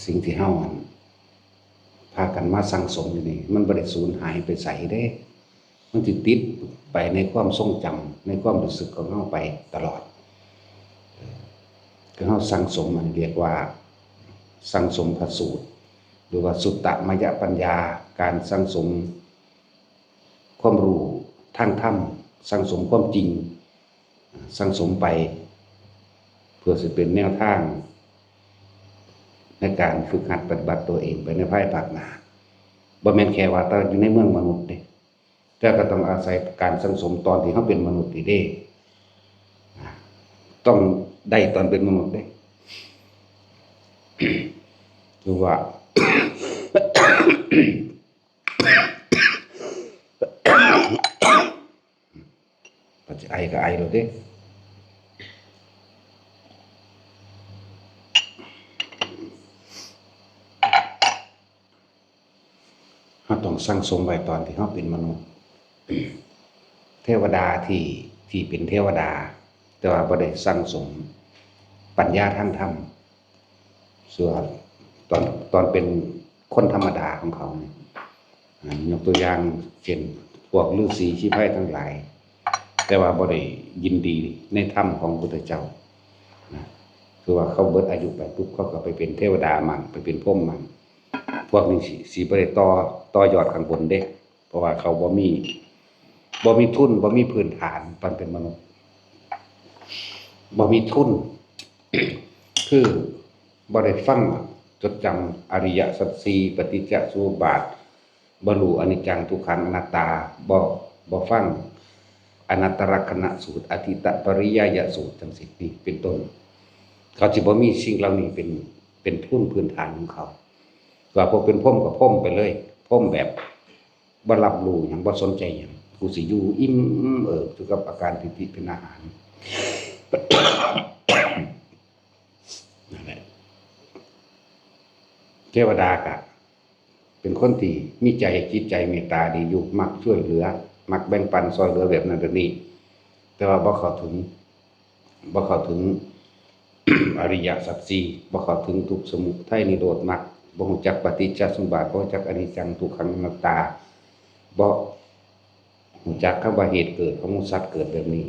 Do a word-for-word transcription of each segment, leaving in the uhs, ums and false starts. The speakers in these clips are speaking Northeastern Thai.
สิ่งที่เฮาหั่นพากันมาสั่งสมอยู่นี่ มันบ่ได้สูญหายไปไสเด้ มันสิติดไปในความทรงจำ ในความรู้สึกของเฮาไปตลอด คือเฮาสั่งสม อันเรียกว่าสั่งสมพระสูตร หรือว่าสุตตมยปัญญา การสั่งสมความรู้ทางธรรม สั่งสมความจริง สั่งสมไป เพื่อสิเป็นแนวทาง ในการฝึกหัดปฏิบัติตัวเองไปในภายภาคหน้า บ่แม่นแค่ว่าแต่อยู่ในเมืองมนุษย์เด้ แต่ก็ต้องอาศัยการสั่งสมตอนที่เฮาเป็นมนุษย์นี่เด้ ต้องได้ตอนเป็นมนุษย์เด้ คือว่า ปัจจัยไอก็ไอโลดเด้ เฮาต้องสั่งสมไว้ตอนที่เฮาเป็นมนุษย์ เทวดาที่ ที่เป็นเทวดา แต่ว่าบ่ได้สั่งสมปัญญาทางธรรม ส่วนตอน ตอนเป็นคนธรรมดาของเขาเนี่ย อ่า ยกตัวอย่างเช่น พวกฤๅษีชีไพรทั้งหลาย แต่ว่าบ่ได้ยินดีในธรรมของพุทธเจ้านะ คือว่าเขาเบิดอายุไปปุ๊บ เขาก็ไปเป็นเทวดามั่ง ไปเป็นพรหมมั่ง พวกนี้สิ สิบ่ได้ต่อ ต่อยอดข้างบนเด้ เพราะว่าเขาบ่มี บ่มีทุน บ่มีพื้นฐานตอนเป็นมนุษย์ บ่มีทุน คือบ่ได้ฟัง จดจำอริยสัจสี่ ปฏิจจสมุปบาท บ่รู้อนิจจังทุกขังอนัตตา บ่ บ่ฟังอนัตตลักษณสูตร อธิตปริยายสูตรจั่งซี้ นี่เป็นต้น เขาสิบ่มีสิ่งเหล่านี้เป็น เป็นทุนพื้นฐานของเขา ว่าพวกเป็นพรหมก็พรหมไปเลย พรหมแบบ บ่รับรู้หยัง บ่สนใจหยัง กูสิอยู่อิ่มเอิบอยู่กับอาการปีติเป็นอาหาร นั่นแหละ เทวดากะ เป็นคนที่มีใจ จิตใจเมตตาดีอยู่ มักช่วยเหลือ มักแบ่งปันซอยเหลือแบบนั้นแบบนี้ แต่ว่าบ่เข้าถึง บ่เข้าถึง อริยสัจสี่ บ่เข้าถึงทุกข์สมุทัยนิโรธมรรค บ่รู้จักปฏิจจสมุปบาท บ่รู้จักอนิจจังทุกขังอนัตตา บ่รู้จักคำว่าเหตุเกิดของสัตว์เกิดแบบนี้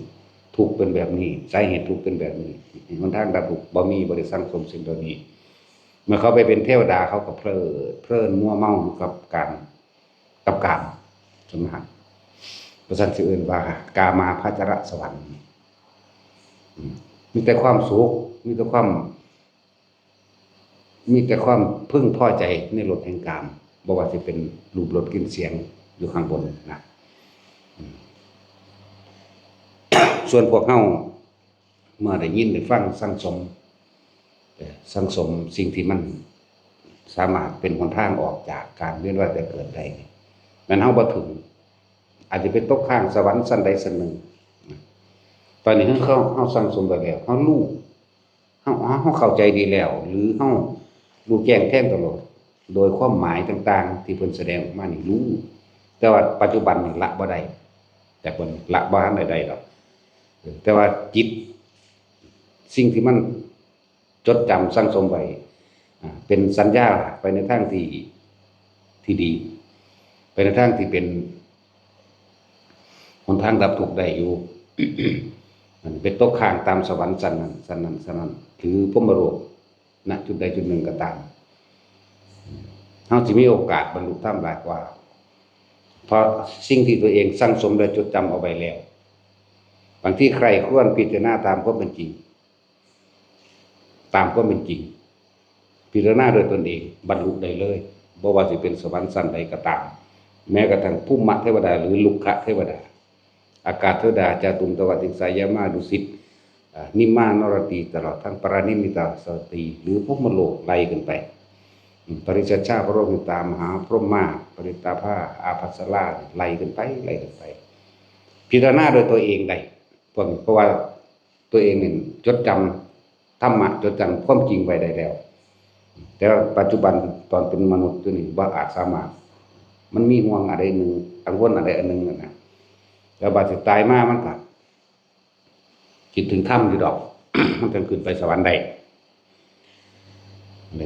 ทุกข์เป็นแบบนี้ สาเหตุทุกข์เป็นแบบนี้ หนทางดับทุกข์บ่มี บ่ได้สั่งสมสิ่งเหล่านี้ เมื่อเขาไปเป็นเทวดา เขาก็เพลิดเพลินมัวเมาอยู่กับการ กับกาม สมหัน เพราะฉะนั้นสิเอิ้นว่ากามาพาจรสวรรค์ อืม มีแต่ความสุข มีแต่ความ มีแต่ความพึงพอใจในรสแห่งกาม บ่ว่าสิเป็นรูปรสกลิ่นเสียงอยู่ข้างบนนะ อืม ส่วนพวกเฮา เมื่อได้ยินได้ฟังสั่งสม เอ่อ สั่งสมสิ่งที่มันสามารถเป็นหนทางออกจากการเวียนว่ายตายเกิดได้นี่ แม่นเฮาบ่ถึง อาจจะไปตกค้างสวรรค์ชั้นใดชั้นหนึ่ง ตอนนี้เฮา เฮาสั่งสมไปแล้ว เฮารู้ เฮา เฮาเข้าใจดีแล้ว หรือเฮารู้แจ้งแทงตลอด โดยความหมายต่างๆ ที่เพิ่นแสดงออกมานี่รู้ แต่ว่าปัจจุบันนี่ละบ่ได้ แต่เพิ่นละบ่ทันได้ได้ดอก แต่ว่าจิต สิ่งที่มันจดจำสั่งสมไว้ อ่า เป็นสัญญาไปในทางที่ ที่ดี ไปในทางที่เป็นหนทางดับทุกข์ได้อยู่ มันไปตกค้างตามสวรรค์ชั้นนั้น ชั้นนั้น ชั้นนั้น หรือพรหมโลก ณ จุดใดจุดหนึ่งก็ตาม เฮาสิมีโอกาสบรรลุธรรมหลายกว่า เพราะสิ่งที่ตัวเองสั่งสมและจดจำเอาไว้แล้ว บางทีใคร่ครวญพิจารณาตามความเป็นจริง ตามความเป็นจริง พิจารณาโดยตนเอง บรรลุได้เลย บ่ว่าสิเป็นสวรรค์ชั้นใดก็ตาม แม้กระทั่งภูมิเทวดาหรือลุกขเทวดา อากาศเทวดา จาตุมตวติงสายามาดุสิต อ่า นิมมานรดี ตลอดทั้งปรนิมมิตาสตรี หรือพรหมโลกไล่ขึ้นไป อืม ปริจจชาพรหมิตามหาพรหมา ปริตตาภาอาภัสรา ไล่ขึ้นไป ไล่ขึ้นไป พิจารณาโดยตัวเองได้ พวกนี้ เพราะว่าตัวเองนี่จดจำธรรมะ จดจำความจริงไว้ได้แล้ว แต่ว่าปัจจุบันตอนเป็นมนุษย์อยู่นี่บ่อาจสามารถ มันมีห่วงอะไรหนึ่ง กังวลอะไรอันหนึ่งนั่นนะ แล้วบาดสิตายมามันก็คิดถึงธรรมอยู่ดอก มันจั่งขึ้นไปสวรรค์ได้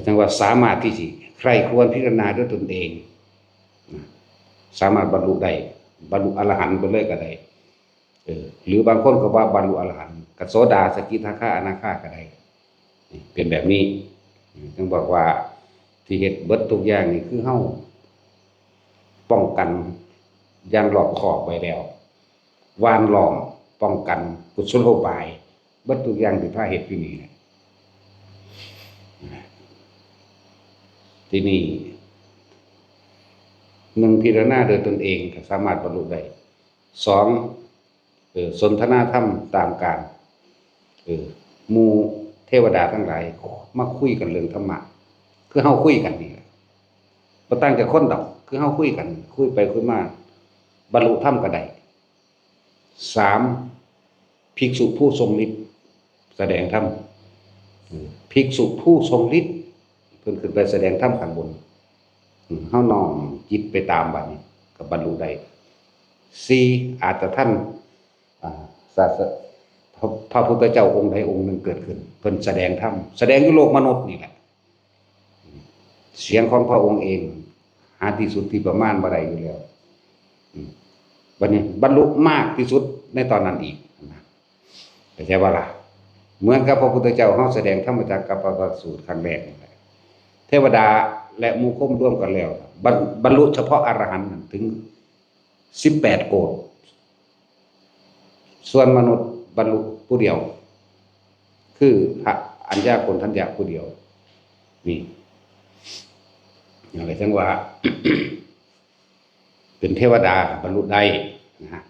จั่งว่าสามารถที่สิใคร่ครวญพิจารณาด้วยตนเองนะ สามารถบรรลุได้ บรรลุอรหันต์ไปเลยก็ได้ เออ หรือบางคนก็ว่าบรรลุอรหันต์ ก็โสดา สกิทาคา อนาคาก็ได้ เป็นแบบนี้ จั่งบอกว่าที่เฮ็ดเบิดทุกอย่างนี่คือเฮาป้องกันอย่างรอบคอบไว้แล้ว หว่านล้อมป้องกันกุศโลบาย เบิดทุกอย่างที่พาเฮ็ดอยู่นี่แหละ ทีนี้ หนึ่ง พิจารณาโดยตนเองก็สามารถบรรลุได้ สอง เอ่อ สนทนาธรรมตามการ เออ หมู่เทวดาทั้งหลายมาคุยกันเรื่องธรรมะ คือเฮาคุยกันนี่แหละ บ่ต่างจากคนดอก คือเฮาคุยกัน คุยไปคุยมา บรรลุธรรมก็ได้ สาม ภิกษุผู้ทรงฤทธิ์แสดงธรรม เออ ภิกษุผู้ทรงฤทธิ์ เพิ่นขึ้นไปแสดงธรรมข้างบน อืม เฮาน้อมจิตไปตามบัดนี้ ก็บรรลุได้ สี่ อาจจะทัน อ่า ศาส- พระ- พระพุทธเจ้าองค์ใดองค์หนึ่งเกิดขึ้น เพิ่นแสดงธรรม แสดงอยู่โลกมนุษย์นี่แหละ เสียงของพระองค์เอง หาที่สุดที่ประมาณบ่ได้อยู่แล้ว อืม บัดนี้บรรลุมากที่สุดในตอนนั้นอีกนะ เข้าใจบ่ล่ะ เหมือนกับพระพุทธเจ้าเฮาแสดงธรรมจักรกัปปวัตนสูตรครั้งแรกนี่แหละ เทวดาและหมู่พรหมรวมกันแล้ว บรร- บรรลุเฉพาะอรหันต์นั่นถึงสิบแปดโกฏ ส่วนมนุษย์บรรลุผู้เดียว คือพระอัญญาโกณฑัญญะผู้เดียว นี่ อย่างไรจั่งว่า เป็นเทวดาบรรลุได้นะฮะ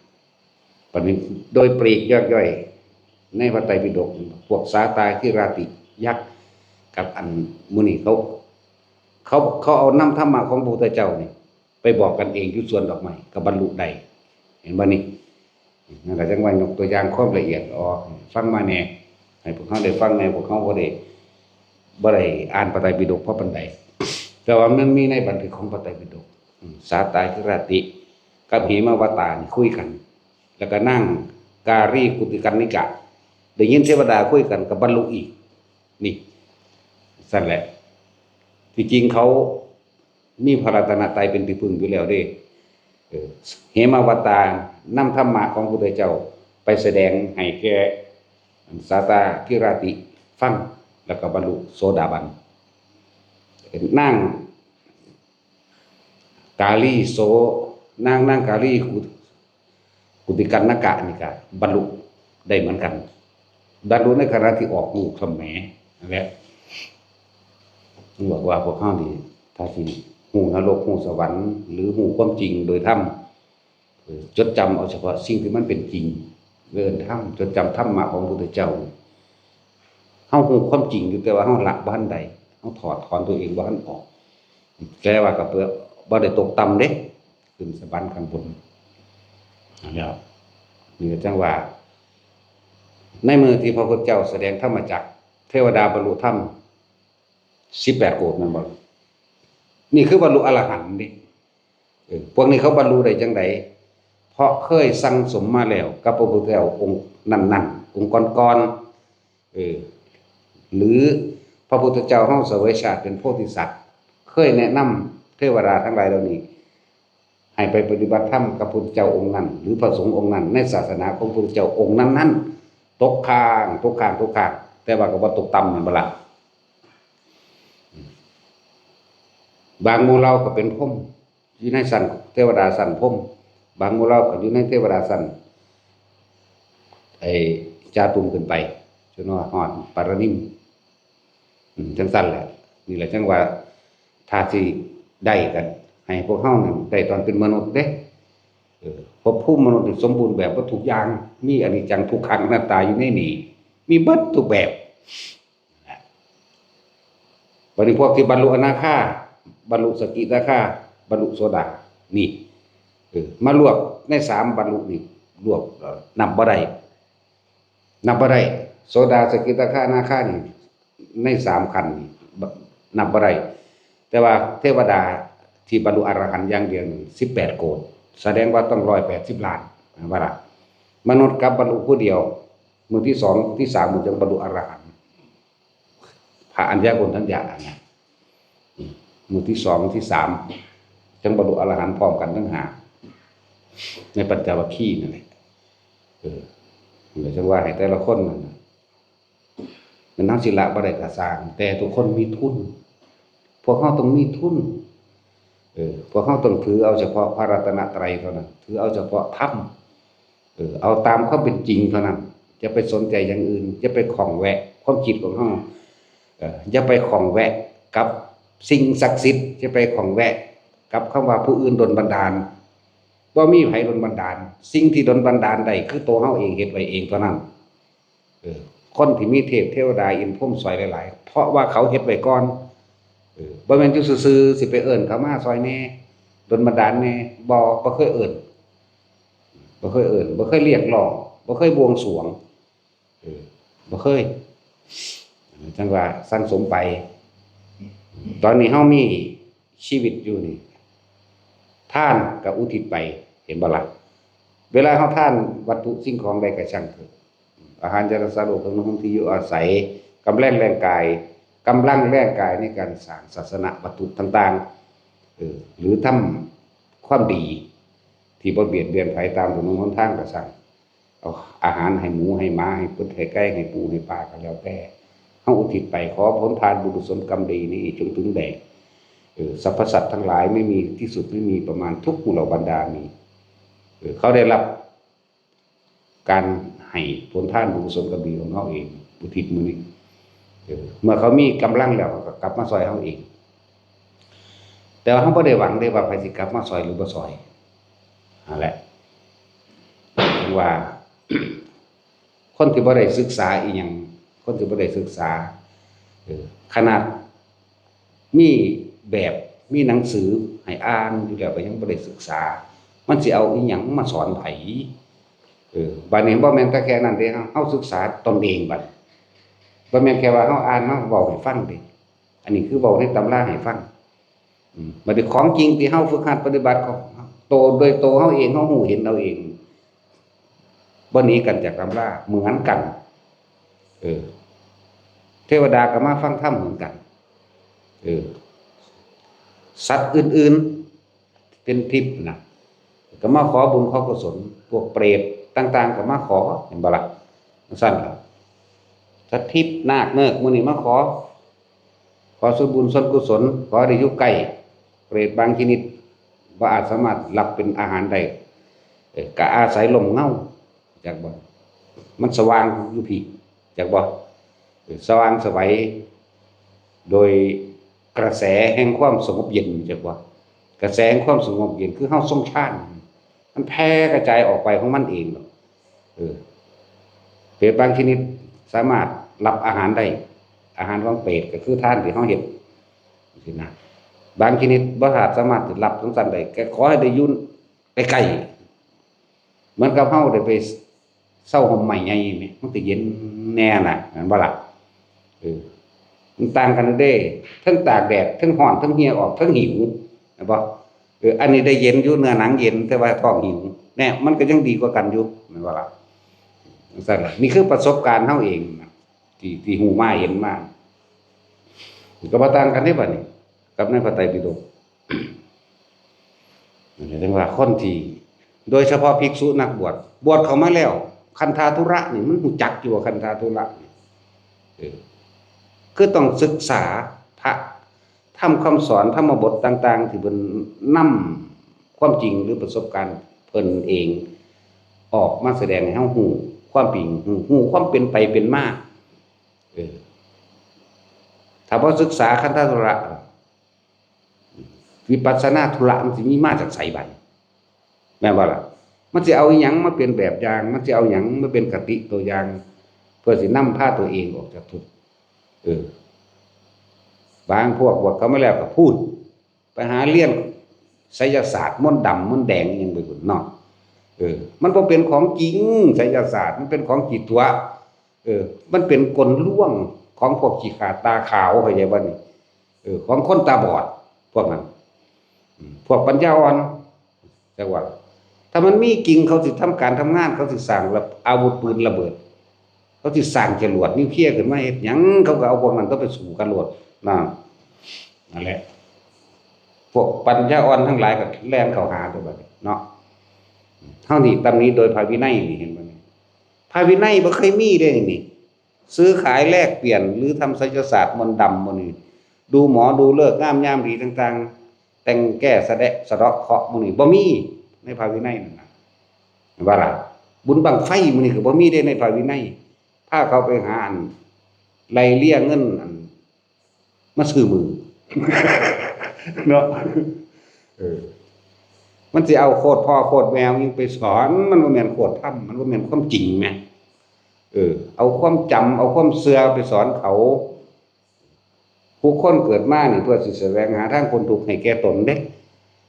บัดนี้โดยปลีกย่อยๆ ในพระไตรปิฎก พวกสาตาคิราติยักษ์กับอันหมู่นี้เขา เขา- เขาเอานำธรรมะของพระพุทธเจ้านี่ ไปบอกกันเองอยู่สวนดอกไม้ก็บรรลุได้ เห็นบ่นี่ นั่นแหละจั่งว่ายกตัวอย่างความละเอียดออก ฟังมาแหน่ ให้พวกเฮาได้ฟังแหน่ พวกเฮาบ่ได้ บ่ได้อ่านพระไตรปิฎกพอปานใด แต่ว่ามันมีในบันทึกของพระไตรปิฎก อืม สาตาคิราติ กับเหมวัตตานี่คุยกัน แล้วก็นางกาลีกุติกัณณิกะ ได้ยินเทวดาคุยกันก็บรรลุอีก นี่ ซั่นแหละ ที่จริงเขา มีพระรัตนตรัยเป็นที่พึ่งอยู่แล้วเด้ เออ เหมวัตตานำธรรมะของพุทธเจ้าไปแสดงให้แก่สาตาคิราติฟัง แล้วก็บรรลุโสดาบัน นางกาลีโส- นาง- นางกาลีกุ- กุติกัณณกะนี่ก็บรรลุได้เหมือนกัน บรรลุในขณะที่ออกลูกสมัยนั่นแหละ บอกว่าพวกเฮานี่ ถ้าสิฮู้นรกฮู้สวรรค์ หรือฮู้ความจริงโดยธรรม เออ จดจำเอาเฉพาะสิ่งที่มันเป็นจริง เอิ้นธรรม จดจำธรรมะของพระพุทธเจ้า เฮาฮู้ความจริงอยู่ แต่ว่าเฮาละบ่ทันได้ เฮาถอดถอนตัวเองบ่ทันออก แต่ว่าก็เพื่อบ่ได้ตกต่ำเด้ ขึ้นสวรรค์ข้างบน แล้ว นี่ก็จั่งว่า ในมื้อที่พระพุทธเจ้าแสดงธรรมจักร เทวดาบรรลุธรรมสิบแปดโกฏ แม่นบ่ นี่คือบรรลุอรหันต์นี่ เออ พวกนี้เขาบรรลุได้จั่งใด เพราะเคยสั่งสมมาแล้วกับพระพุทธเจ้าองค์นั้นๆ องค์ก่อนๆ เออ หรือพระพุทธเจ้าเฮาเสวยชาติเป็นโพธิสัตว์ เคยแนะนำเทวดาทั้งหลายเหล่านี้ ให้ไปปฏิบัติธรรมกับพุทธเจ้าองค์นั้น หรือพระสงฆ์องค์นั้น ในศาสนาของพุทธเจ้าองค์นั้นๆ ตกค้าง ตกค้าง ตกค้าง แต่ว่าก็บ่ตกต่ำ แม่นบ่ล่ะ บางหมู่เหล่าก็เป็นพรหม อยู่ในชั้นเทวดาชั้นพรหม บางหมู่เหล่าก็อยู่ในเทวดาชั้น ไอ้ จาตุมขึ้นไป จนว่าฮอดปารนิม อืม จั่งซั่นแหละ นี่แหละจั่งว่า ถ้าสิได้ก็ให้พวกเฮานั่นได้ตอนเป็นมนุษย์เด้ เออ ภพภูมิมนุษย์นี่สมบูรณ์แบบเบิดทุกอย่าง มีอนิจจังทุกขังอนัตตาอยู่ในนี้ มีเบิดทุกแบบ บัดนี้พวกที่บรรลุอนาคา บรรลุสกิทาคา บรรลุโสดา นี่ เออ มารวบในสามบรรลุนี่ รวบ เอ่อ นับบ่ได้ นับบ่ได้ โสดา สกิทาคา อนาคานี่ ในสามขั้นนี่ บ- นับบ่ได้ แต่ว่าเทวดาที่บรรลุอรหันต์อย่างเดียวนี่ สิบแปดโกฏ แสดงว่าต้อง ร้อยแปดสิบล้าน แม่นบ่ล่ะ มนุษย์กลับบรรลุผู้เดียว มื้อที่สอง ที่สาม มื้อจั่งบรรลุอรหันต์ พระอัญญาโกณฑัญญะนะ หมู่ที่สองที่สาม จั่งบรรลุอรหันต์พร้อมกันทั้งห้า ในปัญจวัคคีย์นั่นแหละ เออ จั่งว่าให้แต่ละคนนั่นน่ะ มันนักศิลปะบ่ได้กระสร้าง แต่ทุกคนมีทุน พวกเขาต้องมีทุน เออ พวกเขาต้องถือเอาเฉพาะพระรัตนตรัยเท่านั้น ถือเอาเฉพาะธรรม เออ เอาตามความเป็นจริงเท่านั้น อย่าไปสนใจอย่างอื่น อย่าไปข้องแวะความคิดของเขา เออ อย่าไปข้องแวะกับสิ่งศักดิ์สิทธิ์ อย่าไปข้องแวะกับคำว่าผู้อื่นดลบันดาล บ่มีไผดลบันดาล สิ่งที่ดลบันดาลได้คือตัวเขาเองเฮ็ดไว้เองเท่านั้น เออ คนที่มีเทพเทวดาอินทร์พรหมซอยหลายๆ เพราะว่าเขาเฮ็ดไว้ก่อน เออ บ่แม่นอยู่ซื่อๆ สิไปเอิ้นเขามาซอยแหน่ ดลบันดาลแหน่ บ่ บ่เคยเอิ้น บ่เคยเอิ้น บ่เคยเรียกร้อง บ่เคยบวงสรวง เออ บ่เคย จั่งว่าสั่งสมไป ตอนนี้เฮามีชีวิตอยู่นี่ ทานก็อุทิศไป เห็นบ่ล่ะ เวลาเฮาทานวัตถุสิ่งของใดก็ช่างเถอะ อาหาร ยารักษาโรค เครื่องนุ่งห่ม ที่อยู่อาศัย กำลังแรงกาย กำลังแรงกายในการสร้างศาสนวัตถุต่างๆ เออ หรือทำความดี ที่บ่เบียดเบียนไผตามถนนหนทางก็ช่าง เอาอาหารให้หมูให้หมา ให้เป็ดให้ไก่ ให้ปูให้ปลาก็แล้วแต่ เฮาอุทิศไป ขอผลทานบุญกุศลกรรมดีนี้จงถึงแด่ เออ สรรพสัตว์ทั้งหลาย ไม่มีที่สุด ไม่มีประมาณ ทุกหมู่เหล่าบรรดามี เออ เขาได้รับการให้ผลทานบุญกุศลกรรมดีของเฮาเอง อุทิศมื้อนี้ เออ เมื่อเขามีกำลังแล้ว เขาก็กลับมาซอยเฮาเอง แต่ว่าเฮาบ่ได้หวังเด้ว่าไผสิกลับมาซอยหรือบ่ซอย นั่นแหละ ถึงว่า คนที่บ่ได้ศึกษาอีหยัง คนที่บ่ได้ศึกษา เออ ขนาดมีแบบ มีหนังสือให้อ่านอยู่แล้วก็ยังบ่ได้ศึกษา มันสิเอาอีหยังมาสอนไผ เออ บัดนี้บ่แม่นแต่แค่นั้นเด้ เฮา เฮาศึกษาตนเองบัด บ่แม่นแค่ว่าเฮาอ่านมาเว้าให้ฟังเด้ อันนี้คือเว้าในตำราให้ฟัง อืม บัดนี้ของจริงที่เฮาฝึกหัดปฏิบัติของเฮา โตโดยโตเฮาเอง เฮารู้เห็นเอาเอง บ่หนีกันจากตำรา เหมือนกัน เออ เทวดาก็มาฟังธรรมเหมือนกัน เออ สัตว์อื่นๆ เป็นทิพย์นะ ก็มาขอบุญขอกุศล พวกเปรตต่างๆ ก็มาขอ เห็นบ่ล่ะ จั่งซั้นล่ะ สัตว์ทิพย์นาคเนิกหมู่นี้มาขอ ขอส่วนบุญส่วนกุศล ขอได้อยู่ใกล้ เปรตบางชนิดบ่อาจสามารถรับเป็นอาหารได้ เอ่อ ก็อาศัยร่มเงา จักบ่ มันสว่างอยู่พี้ จักบ่ เอ่อ สว่างไสว โดยกระแสแห่งความสงบเย็น จักบ่ กระแสแห่งความสงบเย็น คือเฮาทรงฌาน มันแผ่กระจายออกไปของมันเองดอก เออ เปรตบางชนิดสามารถรับอาหารได้ อาหารของเปรตก็คือทานที่เฮาเฮ็ด จั่งซี้นะ บางชนิดบ่อาจสามารถสิรับจั่งซั้นได้ ก็ขอให้ได้อยู่ใกล้ๆ เหมือนกับเฮาได้ไปเซาร่มไม้ใหญ่แหม มันก็เย็นแน่น่ะ แม่นบ่ล่ะ เออ มันต่างกันเด้ เทิงตากแดด เทิงร้อน เทิงเหี่ยออก เทิงหิว แม่นบ่ เออ อันนี้ได้เย็นอยู่ เนื้อหนังเย็น แต่ว่าท้องหิว แน่ มันก็ยังดีกว่ากันอยู่ แม่นบ่ล่ะ จั่งซั้นล่ะ นี่คือประสบการณ์เฮาเองนะ ที่ ที่รู้มาเห็นมา ก็บ่ต่างกันเด้บัดนี้ กับในพระไตรปิฎก นั่นแหละ ถึงว่าคนที่ โดยเฉพาะภิกษุนักบวช บวชเข้ามาแล้ว คันธาธุระนี่ มันรู้จักอยู่ว่าคันธาธุระนี่ เออ คือต้องศึกษาพระธรรมคำสอน ธรรมบทต่างๆ ที่เพิ่นนำความจริงหรือประสบการณ์เพิ่นเอง ออกมาแสดงให้เฮารู้ความจริง รู้ รู้ความเป็นไปเป็นมา เออ ถ้าบ่ศึกษาคันธาธุระ วิปัสสนาธุระมันสิมีมาจากไสบัดนี้ แม่นบ่ล่ะ มันสิเอาอิหยังมาเป็นแบบอย่าง มันสิเอาหยังมาเป็นคติตัวอย่าง เพื่อสินำพาตัวเองออกจากทุกข์ เออ บางพวกบวชเข้ามาแล้วก็พู้น ไปหาเรียนไสยศาสตร์ มนต์ดำมนต์แดงอิหยังไปพู้นเนาะ เออ มันบ่เป็นของจริง ไสยศาสตร์ มันเป็นของขี้ตั๋ว เออ มันเป็นกลลวงของพวกขี้ขลาดตาขาว เข้าใจบ่นี่ เออ ของคนตาบอด พวกนั้น อืม พวกปัญญาอ่อน จักว่า ถ้ามันมีจริง เขาสิทำการทำงาน เขาสิสร้างระ อาวุธปืนระเบิด เขาสิสร้างจรวดนิวเคลียร์ขึ้นมาเฮ็ดหยัง เขาก็เอาพวกนั้นก็ไปสู้กันโลด นั่น นั่นแหละ พวกปัญญาอ่อนทั้งหลายก็แล่นเข้าหาตัวบัดนี้เนาะ เฮานี่ตำหนิโดยพระวินัยนี่ เห็นบ่นี่ พระวินัยบ่เคยมีเด้นี่ ซื้อขายแลกเปลี่ยนหรือทำไสยศาสตร์มนต์ดำหมู่นี้ ดูหมอดูฤกษ์งามยามดีต่างๆ แต่งแก้สะเดาะสะเดาะเคราะห์หมู่นี้ บ่มีในพระวินัยนั่นน่ะ ว่าล่ะ บุญบั้งไฟหมู่นี้ก็บ่มีเด้ในพระวินัย พาเขาไปหาอันไล่เลี่ยเงินอัน มาซื้อมือ เนาะ เออ มันสิเอาโคตรพ่อโคตรแม่ยิ่งไปสอน มันบ่แม่นโคตรธรรม มันบ่แม่นความจริงแหม เออ เอาความจำ เอาความเชื่อไปสอนเขา ผู้คนเกิดมานี่เพื่อสิแสวงหาทางพ้นทุกข์ให้แก่ตนเด้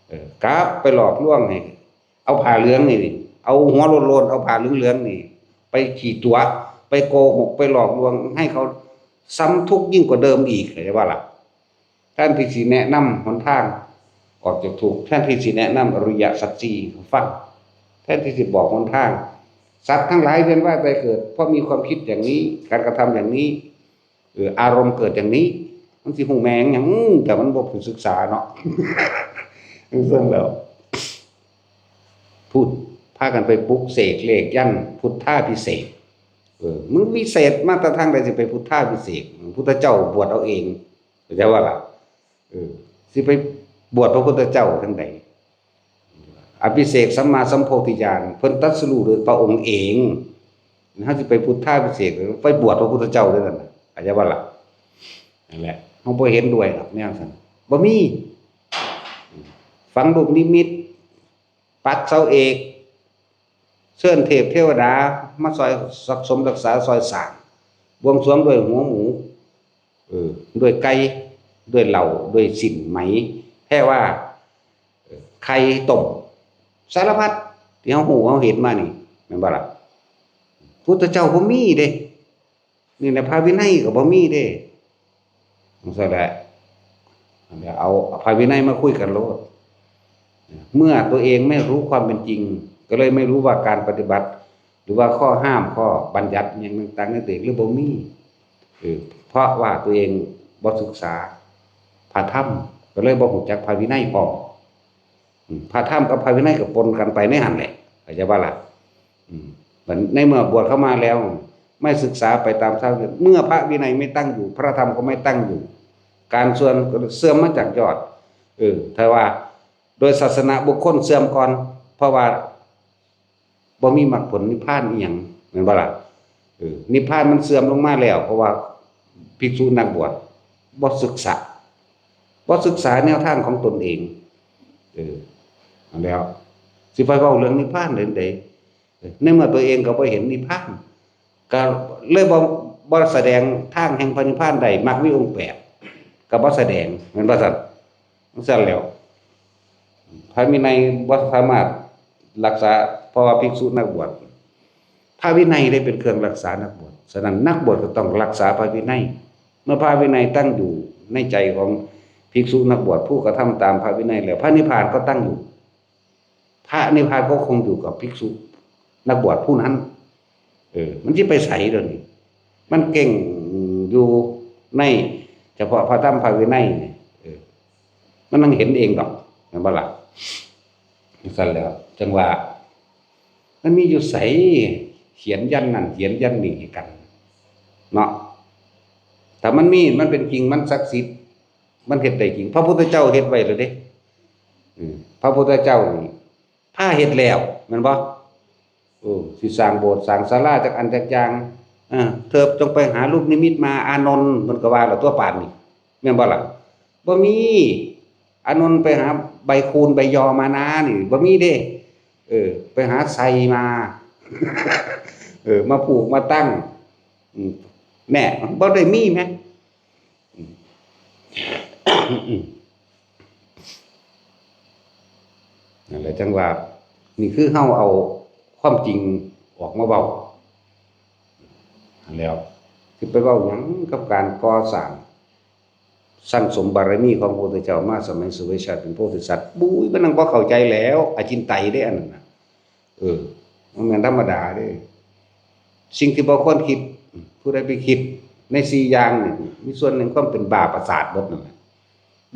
เออ กลับไปหลอกลวงให้ เอาผ้าเหลืองนี่ เอาหัวโลนๆ เอาผ้าเหลืองๆ นี่ ไปขี่ตั๋ว ไปโกหก ไปหลอกลวง ให้เขาซ้ำทุกข์ยิ่งกว่าเดิมอีก เข้าใจบ่ล่ะ แทนที่สิแนะนำหนทางออกจากทุกข์ แทนที่สิแนะนำอริยสัจสี่ให้ฟัง แทนที่สิบอกหนทาง สัตว์ทั้งหลายเวียนว่ายตายเกิด เพราะมีความคิดอย่างนี้ การกระทำอย่างนี้ เออ อารมณ์เกิดอย่างนี้ มันสิฮู้แม่งหยัง แต่มันบ่ไปศึกษาเนาะ จั่งซั่นแล้ว พูด พากันไปปลุกเสกเลขยันต์พุทธาภิเษก เออ มึงวิเศษมาแต่ทางใดสิไปพุทธาภิเษก พุทธเจ้าบวชเอาเอง เข้าใจบ่ล่ะ เออ สิไปบวชพระพุทธเจ้าทางใด อภิเษกสัมมาสัมโพธิญาณ เพิ่นตรัสรู้โดยพระองค์เอง เฮาสิไปพุทธาภิเษก ไปบวชพระพุทธเจ้าเด้อนั่นน่ะ เข้าใจบ่ล่ะ นั่นแหละ เฮาบ่เห็นด้วยดอกแนวซั่น บ่มี ฝังลูกนิมิต ปักเสาเอก เชิญเทพเทวดามาซอยสมรักษาซอยสร้าง บวงสรวงด้วยหัวหมู เออ ด้วยไก่ ด้วยเหล้า ด้วยสิ้นไหม แพรว่า เออ ไข่ต้ม สารพัดที่เฮาฮู้เฮาเห็นมานี่ แม่นบ่ล่ะ พุทธเจ้าบ่มีเด้ นี่แหละพระวินัยก็บ่มีเด้ จั่งซั่นแหละ เดี๋ยวเอาพระวินัยมาคุยกันโลด เมื่อตัวเองไม่รู้ความเป็นจริง ก็เลยไม่รู้ว่าการปฏิบัติ หรือว่าข้อห้ามข้อบัญญัติหยังต่างๆ ในตัวเองหรือบ่มี เออ เพราะว่าตัวเองบ่ศึกษาพระธรรม ก็เลยบ่ฮู้จักพระวินัยพร้อม อืม พระธรรมกับพระวินัยก็ปนกันไปในหั่นแหละ เข้าใจบ่ล่ะ อืม บัดในเมื่อบวชเข้ามาแล้ว ไม่ศึกษาไปตามทาง เมื่อพระวินัยไม่ตั้งอยู่ พระธรรมก็ไม่ตั้งอยู่ การเสื่อมก็เสื่อมมาจากยอด เออ ถ้าว่าโดยศาสนาบุคคลเสื่อมก่อน เพราะว่าบ่มีมรรคผลนิพพานอีหยัง แม่นบ่ล่ะ เออ นิพพานมันเสื่อมลงมาแล้ว เพราะว่าภิกษุนักบวชบ่ศึกษา บ่ศึกษาแนวทางของตนเอง เออ นั่นแหล้ว สิไปเว้าเรื่องนิพพานได้ใด ในเมื่อตัวเองก็บ่เห็นนิพพาน ก็เลยบ่ บ่แสดงทางแห่งพระนิพพานได้ มรรคมีองค์แปด ก็บ่แสดง แม่นบ่ซั่น จั่งซั่นแหล้ว พระวินัยบ่สามารถรักษา เพราะว่าภิกษุนักบวช พระวินัยได้เป็นเครื่องรักษานักบวช ฉะนั้นนักบวชก็ต้องรักษาพระวินัย เมื่อพระวินัยตั้งอยู่ในใจของภิกษุนักบวช ผู้กระทำตามพระวินัยแล้ว พระนิพพานก็ตั้งอยู่ พระนิพพานก็คงอยู่กับภิกษุนักบวชผู้นั้น เออ มันสิไปไสเดี๋ยวนี้ มันเก่งอยู่ในเฉพาะพระธรรมพระวินัยนี่ เออ มันนั่งเห็นเองดอก แม่นบ่ล่ะ จั่งซั่นแหล้ว จั่งว่า มันมีอยู่ไส เขียนยันนั่นเขียนยันนี่ให้กัน เนาะ ถ้ามันมี มันเป็นจริง มันศักดิ์สิทธิ์ มันเฮ็ดได้จริง พระพุทธเจ้าเฮ็ดไว้แล้วเด้ อืม พระพุทธเจ้านี่พาเฮ็ดแล้ว แม่นบ่ เออ สิสร้างโบสถ์สร้างศาลาจักอันจักอย่าง เออ เธอจงไปหาลูกนิมิตมา อานนท์ เพิ่นก็ว่าแล้ว ตัวปานนี่ แม่นบ่ล่ะ บ่มี อานนท์ไปหาใบคูนใบยอมานานี่ บ่มีเด้ เออ ไปหาไซมา เออ มาผูกมาตั้ง อืม แน่ บ่ได้มีแหม อืม นั่นแหละจั่งว่า นี่คือเฮาเอาความจริงออกมาเว้า แล้วสิไปเว้าหยังกับการก่อสร้าง สั่งสมบารมีของพระพุทธเจ้ามาสมัยเสวยชาติเป็นโพธิสัตว์ บุ้ย มันนั่งบ่เข้าใจแล้ว อจินไตยเด้อันนั้นน่ะ เออ มันแม่นธรรมดาเด้ สิ่งที่บ่ควรคิด ผู้ใดไปคิดในสี่อย่างนี่ มีส่วนหนึ่งความเป็นบ้าประสาทเบิดนั่นแหละ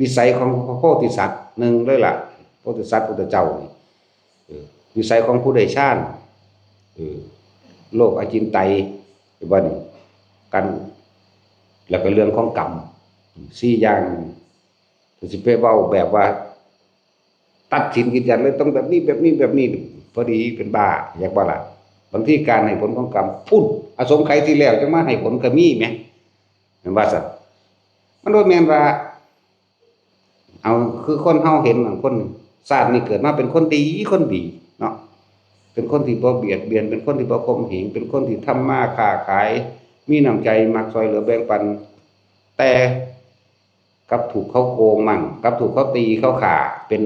วิสัยของพระโพธิสัตว์หนึ่งเลยล่ะ โพธิสัตว์พุทธเจ้านี่ เออ วิสัยของผู้ได้ฌาน เออ โลกอจินไตย เห็นบ่นี่ กัน แล้วก็เรื่องของกรรม สี่อย่าง ถ้าสิไปเว้าแบบว่า ตัดสินยืนยันเลย ต้องแบบนี้ แบบนี้ แบบนี้ พอดีเป็นบ้า อยากบ่ล่ะ บางทีการให้ผลของกรรม พุ้น อสงไขยที่แล้วจั่งมาให้ผลก็มีแหม แม่นว่าซั่น มันบ่แม่นว่า เอา คือคนเฮาเห็นบางคน ชาตินี้เกิดมาเป็นคนดี คนดีเนาะ เป็นคนที่บ่เบียดเบียน เป็นคนที่บ่ข่มเหง เป็นคนที่ทำมาค้าขาย มีน้ำใจ มักช่วยเหลือแบ่งปัน แต่กลับถูกเขาโกงมั่ง กลับถูกเขาตีเขาฆ่า เป็น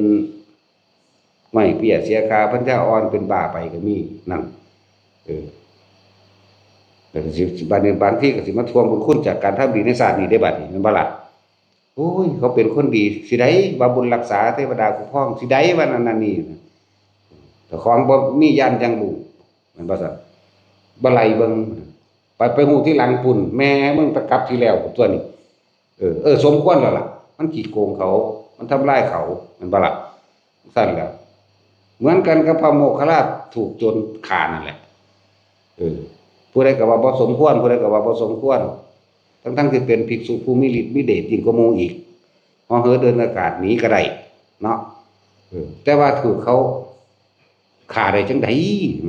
ไม่เปี้ยเสียค่า ปัญญาอ่อนเป็นบ้าไปก็มี นั่น เออ แล้วก็สิ บัดนี้บางทีก็สิมาทวงบุญคุณจากการทำดีในชาตินี้ได้บัดนี้ แม่นบ่ล่ะ โอ้ย เขาเป็นคนดี สิได้ว่าบุญรักษา เทวดาคุ้มครอง สิได้ว่านั่นนั่นนี่ เจ้าของบ่มีญาณจั่งฮู้ แม่นบ่ซั่น บ่ไล่เบิ่ง ไป ไปฮู้ทีหลังพุ้น แม่มึงไปกลับที่แล้วตัวนี้ เออ เออ สมควรแล้วล่ะ มันขี้โกงเขา มันทำลายเขา แม่นบ่ล่ะ ซั่นแหล้ว เหมือนกันกับพระโมคคัลลาถูกโจรฆ่านั่นแหละ เออ ผู้ใดก็ว่าบ่สมควร ผู้ใดก็ว่าบ่สมควร ทั้งๆที่เป็นภิกษุผู้มีฤทธิ์มีเดชยิ่งกว่าหมู่อีก เหาะเหินเดินอากาศหนีก็ได้ เนาะ เออ แต่ว่าถูกเขาฆ่าได้จั่งใด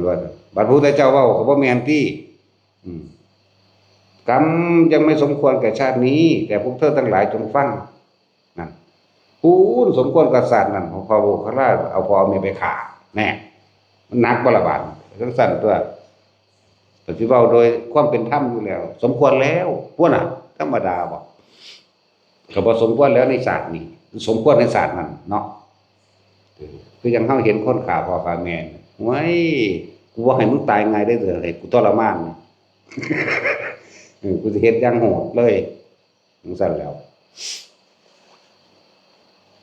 ว่า บัดพระพุทธเจ้าเว้าก็บ่แม่นติ อืม กรรมยังไม่สมควรแก่ชาตินี้ แต่พวกเธอทั้งหลายจงฟัง นั่น ผู้สมควรกับชาตินั้น พระโมคคัลลาเอาพ่อเอาแม่ไปฆ่า แน่ มันหนักบ่ล่ะบาด จั่งซั่นตัว ก็สิเว้าโดยความเป็นธรรมอยู่แล้ว สมควรแล้ว พวกน่ะ ธรรมดาบ่ ก็บ่สมควรแล้วในชาตินี้ สมควรในชาตินั้นเนาะ เออ คือจั่งเฮาเห็นคนฆ่าพ่อฆ่าแม่ "โอ้ย กูบ่ให้มึงตายง่ายเด้อ ให้กูทรมาน" เออ "กูสิเฮ็ดอย่างโหดเลย" จั่งซั่นแหล้ว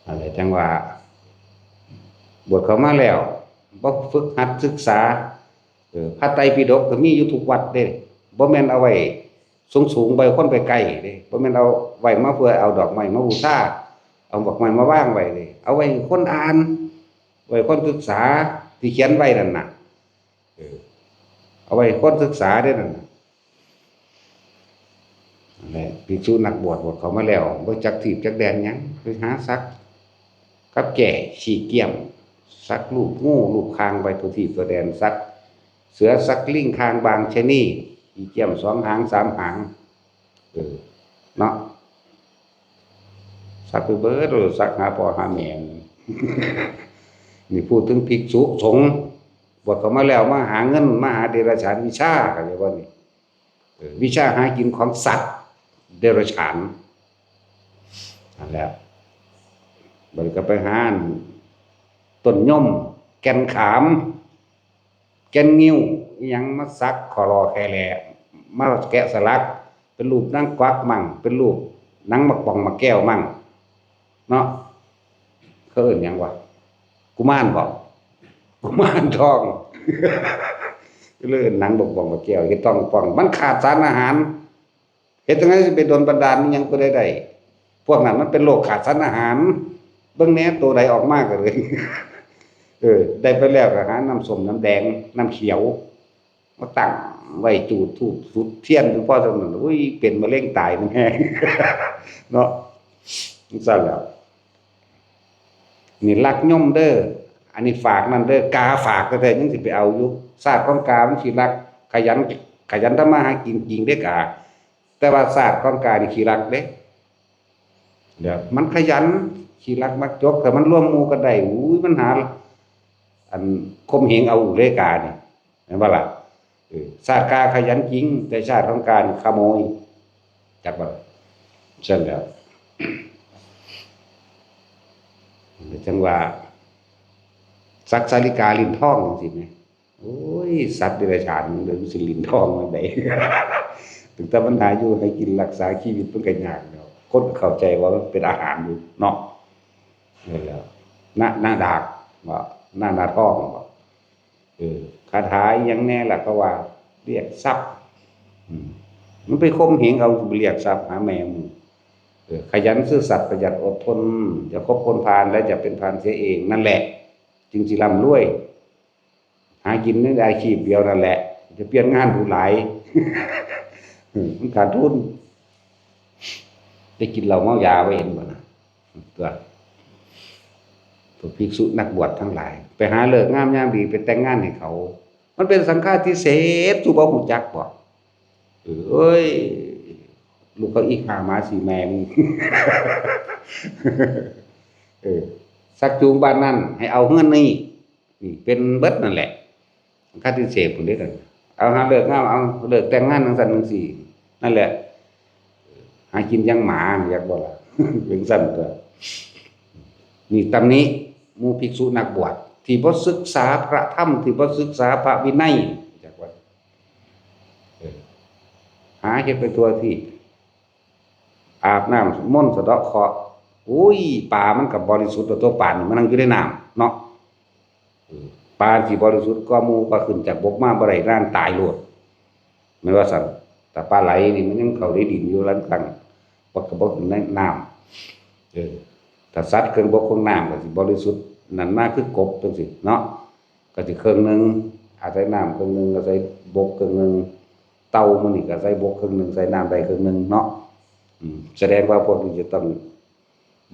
นั่นแหละจั่งว่า บวชเข้ามาแล้ว บ่ฝึกหัดศึกษา เออ พระไตรปิฎกก็มีอยู่ทุกวัดเด้ บ่แม่นเอาไว้สูงๆ ไว้คนไปใกล้เด้ บ่แม่นเอาไว้มาเพื่อเอาดอกไม้มาบูชา เอาดอกไม้มาวางไว้เด้ เอาไว้ให้คนอ่าน ไว้คนศึกษา ที่เขียนไว้นั่นน่ะ เออ เอาไว้คนศึกษาเด้นั่นน่ะ นั่นแหละ ภิกษุนักบวช บวชเข้ามาแล้ว บ่จักถีบจักแดนหยัง ไปหาสักกับแก้ขี้เกียม สักรูปงูรูปคางไปทั่วทีปทั่วแดน สักเสือสักลิงคางบางชะนี ขี้เกียมสองหางสามหาง เออ เนาะ สักไปเบิด สักหาพ่อหาแม่ นี่พูดถึงภิกษุสงฆ์ บวชเข้ามาแล้ว มาหาเงิน มาหาเดรัจฉานวิชา เข้าใจบ่นี่ เออ วิชาหากินของสัตว์เดรัจฉาน นั่นแหละ บัดนี้ก็ไปหาต้นยม แก่นขาม แก่นงิ้ว อิหยังมาสักขอรอแค่แล มาแกะสลัก เป็นรูปนางกวักมั่ง เป็นรูปนางหมากป่องหมากแก้วมั่ง เนาะ เขาเอิ้นหยังวะ กุมารบ่ กุมารทอง เลยหนังบกบ่องบกแก้ว เฮ็ดท้องป่อง มันขาดสารอาหาร เฮ็ดจั่งใดสิไปโดนบันดาลอิหยังผู้ใดได้ พวกนั้นมันเป็นโรคขาดสารอาหาร เบิ่งแหน่ ตัวใดออกมาก็เลย เออ ได้ไปแล้วก็หาน้ำส้มน้ำแดง น้ำเขียว มาตั้งไว้ จูดธูปจุดเทียน พอเท่านั้น อุ้ย เป็นมะเร็งตายมันแฮง เนาะ จั่งซั่นแหล้ว นี่ลักยมเด้อ อันนี้ฝากนั่นเด้อ กาฝากแท้ๆ ยังสิไปเอาอยู่ ชาติของกามันสิลัก ขยัน ขยันทำมาหากินจริงเด้อกา แต่ว่าชาติของกานี่ขี้ลักเด้ เดี๋ยว มันขยัน ขี้ลักมักจก แต่มันร่วมหมู่กันได้ อุ้ย มันหา อันข่มเหงเอาเลยกานี่ แม่นบ่ล่ะ เออ ชาติกาขยันจริง แต่ชาติของกานี่ขโมย จักบ่ล่ะ ซั่นแหล้ว จั่งว่า สักสาลิกาลิ้นทองจั่งซี้แหม โอ้ย สัตว์เดรัจฉาน มันสิลิ้นทองจั่งใด ตั้งแต่มันหาอยู่ให้กินรักษาชีวิตมันก็ยากแล้ว คนก็เข้าใจว่ามันเป็นอาหารอยู่เนาะ นั่นแหละ หน้า หน้าดากบ่ หน้า หน้าทองบ่ เออ คาถาอิหยังแน่ล่ะ เขาว่าเรียกทรัพย์ อืม มันไปข่มเหงเอา เรียกทรัพย์หาแม่มึง เออ ขยันซื่อสัตย์ประหยัดอดทน อย่าคบคนพาลและอย่าเป็นพาลเสียเอง นั่นแหละ จึงสิร่ำรวย หากินในอาชีพเดียวนั่นแหละ จะเปลี่ยนงานดูหลาย เออ มันขาดทุน ได้กินเหล้าเมายาไว้เห็นบ่นะ ตัว พวกภิกษุนักบวชทั้งหลาย ไปหาฤกษ์งามยามดีไปแต่งงานให้เขา มันเป็นสังฆาทิเสส สูบ่ฮู้จักบ่ เออ เอ้ย ลูกเขาอีกหาหมาสี่แม่มึง เออ สักจูงบ้านนั่น ให้เอาเฮือนนี่ นี่เป็นเบิดนั่นแหละ สังฆาทิเสส พุ้นเด้อนั่น เอาหาฤกษ์งาม เอาฤกษ์แต่งงานจังซั่นจังซี่ นั่นแหละ หากินอย่างหมา อยากบ่ล่ะ เป็นซั่นตัว นี่ตำหนิหมู่ภิกษุนักบวช ที่บ่ศึกษาพระธรรม ที่บ่ศึกษาพระวินัย จักว่า เออ หาเฮ็ดไปทั่วที่ อาบน้ำมนต์สะเดาะเคราะห์ อุ้ย ปลามันก็บริสุทธิ์ตัว ปลานี่มันนั่งอยู่ในน้ำเนาะ เออ ปลาสิบริสุทธิ์กว่าหมู่ ก็ขึ้นจากบกมาบ่ได้ นั่นตายโลด แม่นว่าซั่น แต่ปลาไหลนี่มันยังเข้าในดินอยู่ ลางครั้ง บ่ ก็บ่ขึ้นในน้ำ เออ ถ้าสัตว์เครื่องบกเครื่องน้ำก็สิบริสุทธิ์ นั่นมาคือกบจังซี่เนาะ ก็สิเครื่องหนึ่ง อาศัยน้ำเครื่องหนึ่ง อาศัยบกเครื่องหนึ่ง เต่ามื้อนี้ก็อาศัยบกเครื่องหนึ่ง อาศัยน้ำได้เครื่องหนึ่งเนาะ อืม แสดงว่าพวกนี้จะต้อง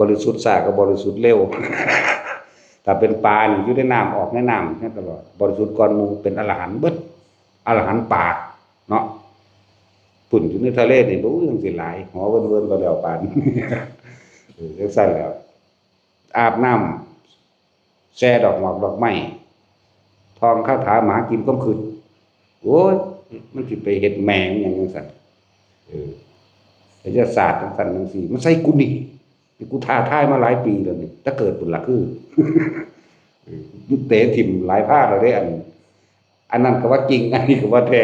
บริสุทธิ์ช้ากับบริสุทธิ์เร็ว ถ้าเป็นปลานี่อยู่ในน้ำ ออกในน้ำเนี่ยตลอด บริสุทธิ์ก่อนหมู่ เป็นอรหันต์เบิด อรหันต์ปลาเนาะ พุ้นอยู่ในทะเลนี่ บ่ ยังสิหลาย หอเวินๆ ก็แล้วปาน เออ จังซั่นแหล้ว อาบน้ำ แช่ดอกหมากดอกไม้ ท่องคาถามหากินความคิด โอ้ย มันสิไปเฮ็ดแม่งหยังจังซั่น เออ ไสยศาสตร์จังซั่นจังซี่ มันใส่กูนี่ นี่กูท้าทายมาหลายปีแล้วนี่ แต่เกิดพุ้นล่ะคือ เออ เตะถิ่มหลายภาคแล้วเด้ อัน อันนั้นก็ว่าจริง อันนี้ก็ว่าแท้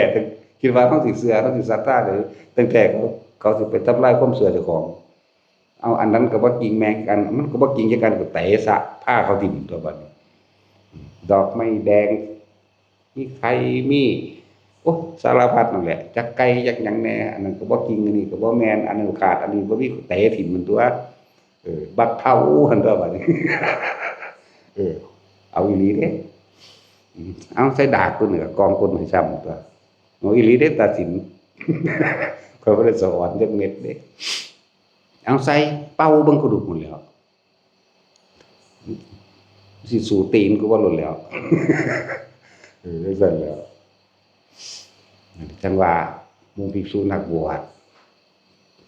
คิดว่าเขาสิเชื่อ เขาสิศรัทธาเลย ตั้งแต่เขา เขาสิไปทำลายความเชื่อเจ้าของ เอาอันนั้นก็บ่จริงแม่งกัน มันก็บ่จริงจังกัน ก็เตะซะ พาเขาถิ่มตัวบัดนี้ ดอกไม้แดง มีไข่ มี โอ้ สารพัดนั่นแหละ จักไก่จักหยังแน่ อันนั้นก็บ่จริง อันนี้ก็บ่แม่น อันนั้นขาด อันนี้บ่มี ก็เตะถิ่มมันตัว เออ บักเฒ่าหั่นตัวบัดนี้ เออ เอาอีหลีเด้ อืม เอาใส่ดากตัวนี่ก็กองก้นให้ซ้ำตัว เอาอีหลีเด้ ตาสิน ข้อยบ่ได้สะออนจักเม็ดเด้ เอาใส่เป่าเบิ่งกระดูกหมดแล้ว สิสู้ตีนกูบ่หล่นแล้ว เออ จังซั่นแหล้ว จังว่าหมู่ภิกษุนักบวช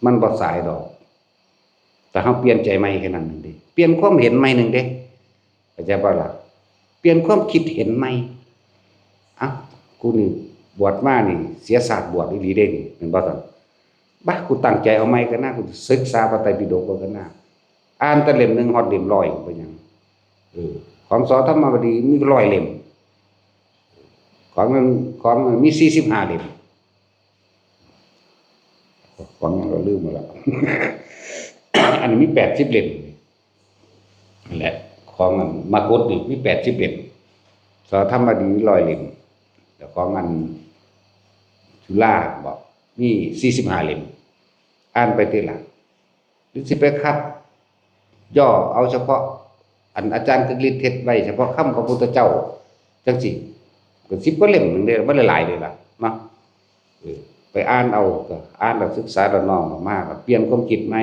มันบ่สายดอก แต่เฮาเปลี่ยนใจใหม่แค่นั้นหนึ่งเด้ เปลี่ยนความเห็นใหม่หนึ่งเด้ เข้าใจบ่ล่ะ เปลี่ยนความคิดเห็นใหม่ เอ้า กูนี่บวชมานี่ เสียชาติบวชอีหลีเด้นี่ แม่นบ่ซั่น บ่า กูตั้งใจเอาใหม่กันนะ กูศึกษาพระไตรปิฎกเบิ่งกันนะ อ่านแต่เล่มหนึ่งฮอดเล่มร้อย เป็นหยัง เออ ของ ส.ธรรมบดี มีร้อยเล่ม ของมัน ของมันมีสี่สิบห้าเล่ม ของหยังเราลืมหมดแล้ว อันนี้มีแปดสิบเล่ม นั่นแหละ ของอันมกุฏนี่มีแปดสิบเล่ม ส.ธรรมบดีร้อยเล่ม แล้วของอันจุฬาบอกมีสี่สิบห้าเล่ม อ่านไปทีหลัง หรือสิไปคัดย่อเอาเฉพาะ อันอาจารย์กึกฤทธิ์เฮ็ดไว้เฉพาะคำพระพุทธเจ้า จังซี่ ก็สิบกว่าเล่มหนึ่งเด้ บ่ได้หลายเด้ล่ะเนาะ เออ ไปอ่านเอา ก็อ่านแล้วศึกษาแล้วน้อมออกมา ก็เปลี่ยนความคิดใหม่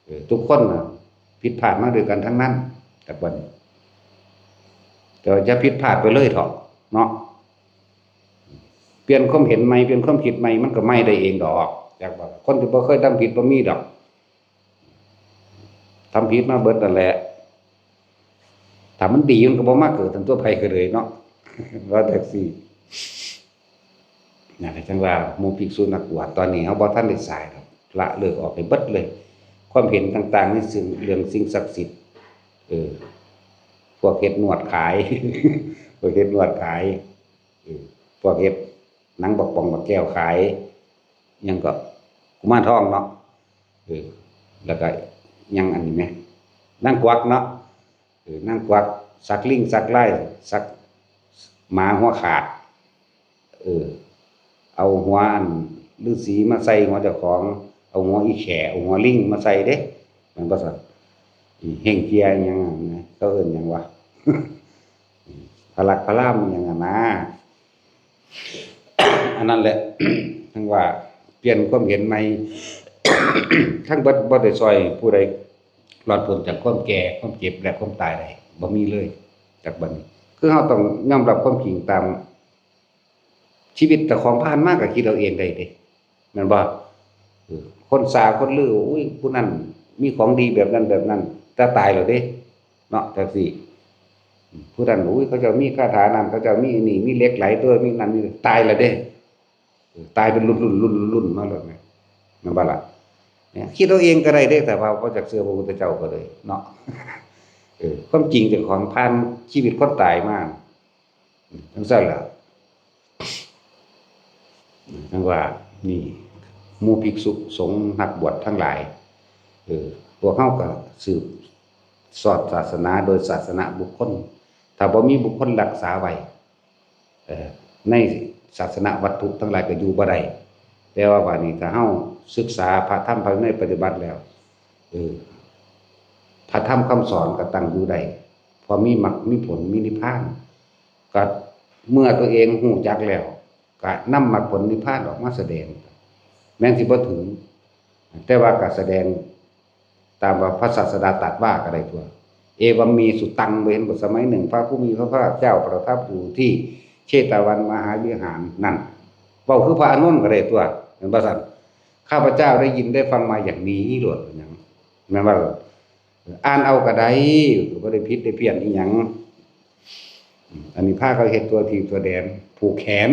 เออ ทุกคนน่ะผิดพลาดมาด้วยกันทั้งนั้น แต่บัดนี้ แต่ว่าอย่าผิดพลาดไปเลยเถาะ เนาะ เปลี่ยนความเห็นใหม่ เปลี่ยนความคิดใหม่ มันก็ใหม่ได้เองดอก อยากว่าคนที่บ่เคยทำผิดบ่มีดอก ทำผิดมาเบิดนั่นแหละ ถ้ามันดีมันก็บ่มาเกิดทั้งตัวไผก็เลยเนาะ ว่าจั่งซี้ นั่นแหละจั่งว่าหมู่ภิกษุนักบวชตอนนี้เฮาบ่ทันได้สายดอก ละเลิกออกให้เบิดเลย ความเห็นต่างๆในสิ่ง เรื่องสิ่งศักดิ์สิทธิ์ เออ พวกเฮ็ดนวดขาย พวกเฮ็ดนวดขาย เออ พวกเฮ็ดหนังบักป่องบักแก้วขาย หยังก็กุมารทองเนาะ เออ แล้วก็หยังอันนี้แหม นางกวักเนาะ เออ นางกวัก สักลิงสักลาย สักหมาหัวขาด เออ เอาหัวอันฤๅษีมาใส่หัวเจ้าของ เอาหัวอีแข่ เอาหัวลิงมาใส่เด้ แม่นบ่ซั่น อืม เฮ่งเจียอิหยังนั่นนะ เขาเอิ้นหยังวะ พลักพระรามอิหยังนั่นนะ อันนั้นแหละ ทั้งว่าเปลี่ยนความเห็นใหม่ ทั้งเบิดบ่ได้ซอยผู้ใดรอดพ้นจากความแก่ ความเจ็บ และความตายได้ บ่มีเลย จากบัดนี้ คือเราต้องยอมรับความจริงตาม ชีวิตเจ้าของผ่านมาก็คิดเอาเองได้เด้ แม่นบ่ เออ คนซ่าคนลือ อุ้ย ผู้นั้นมีของดีแบบนั้นแบบนั้น แต่ตายแล้วเด้ เนาะ จังซี้ ผู้นั้น อุ้ย เขาเจ้ามีคาถานั้น เขาเจ้ามีอันนี้ มีเหล็กไหลตัว มีนั่น มี ตายแล้วเด้ เออ ตายเป็นรุ่นๆๆๆมาแล้วไง แม่นบ่ล่ะ เนี่ย คิดเอาเองก็ได้เด้ แต่ว่าบ่จักเชื่อพระพุทธเจ้าก็เลย เนาะ เออ ความจริงเจ้าของผ่านชีวิตคนตายมา จังซั่นล่ะ จังว่า นี่ หมู่ภิกษุสงฆ์นักบวชทั้งหลาย เออ พวกเฮาก็สืบสอดศาสนาโดยศาสนบุคคล ถ้าบ่มีบุคคลรักษาไว้ เอ่อ ในศาสนวัตถุทั้งหลายก็อยู่บ่ได้ แต่ว่าบัดนี้ถ้าเฮาศึกษาพระธรรมพระวินัยปฏิบัติแล้ว เออ พระธรรมคำสอนก็ตั้งอยู่ได้ เพราะมีมรรคมีผลมีนิพพาน ก็เมื่อตัวเองรู้จักแล้ว ก็นำมรรคผลนิพพานออกมาแสดง แม้นสิบ่ถึง แต่ว่าก็แสดงตามว่าพระศาสดาตรัสว่าก็ได้ตัว เอวัมมีสุตัง บ่เห็นบ่ สมัยหนึ่งพระผู้มีพระภาคเจ้าประทับอยู่ที่เชตวันมหาวิหารนั่น เว้าคือพระอานนท์ก็ได้ตัว แม่นบ่ซั่น ข้าพเจ้าได้ยินได้ฟังมาอย่างนี้โลด เป็นหยัง แม่นบ่ล่ะ อ่านเอาก็ได้ ก็บ่ได้ผิดได้เพี้ยนอิหยัง อันนี้พาเขาเฮ็ดตัวถีบตัวแดน ผูกแขน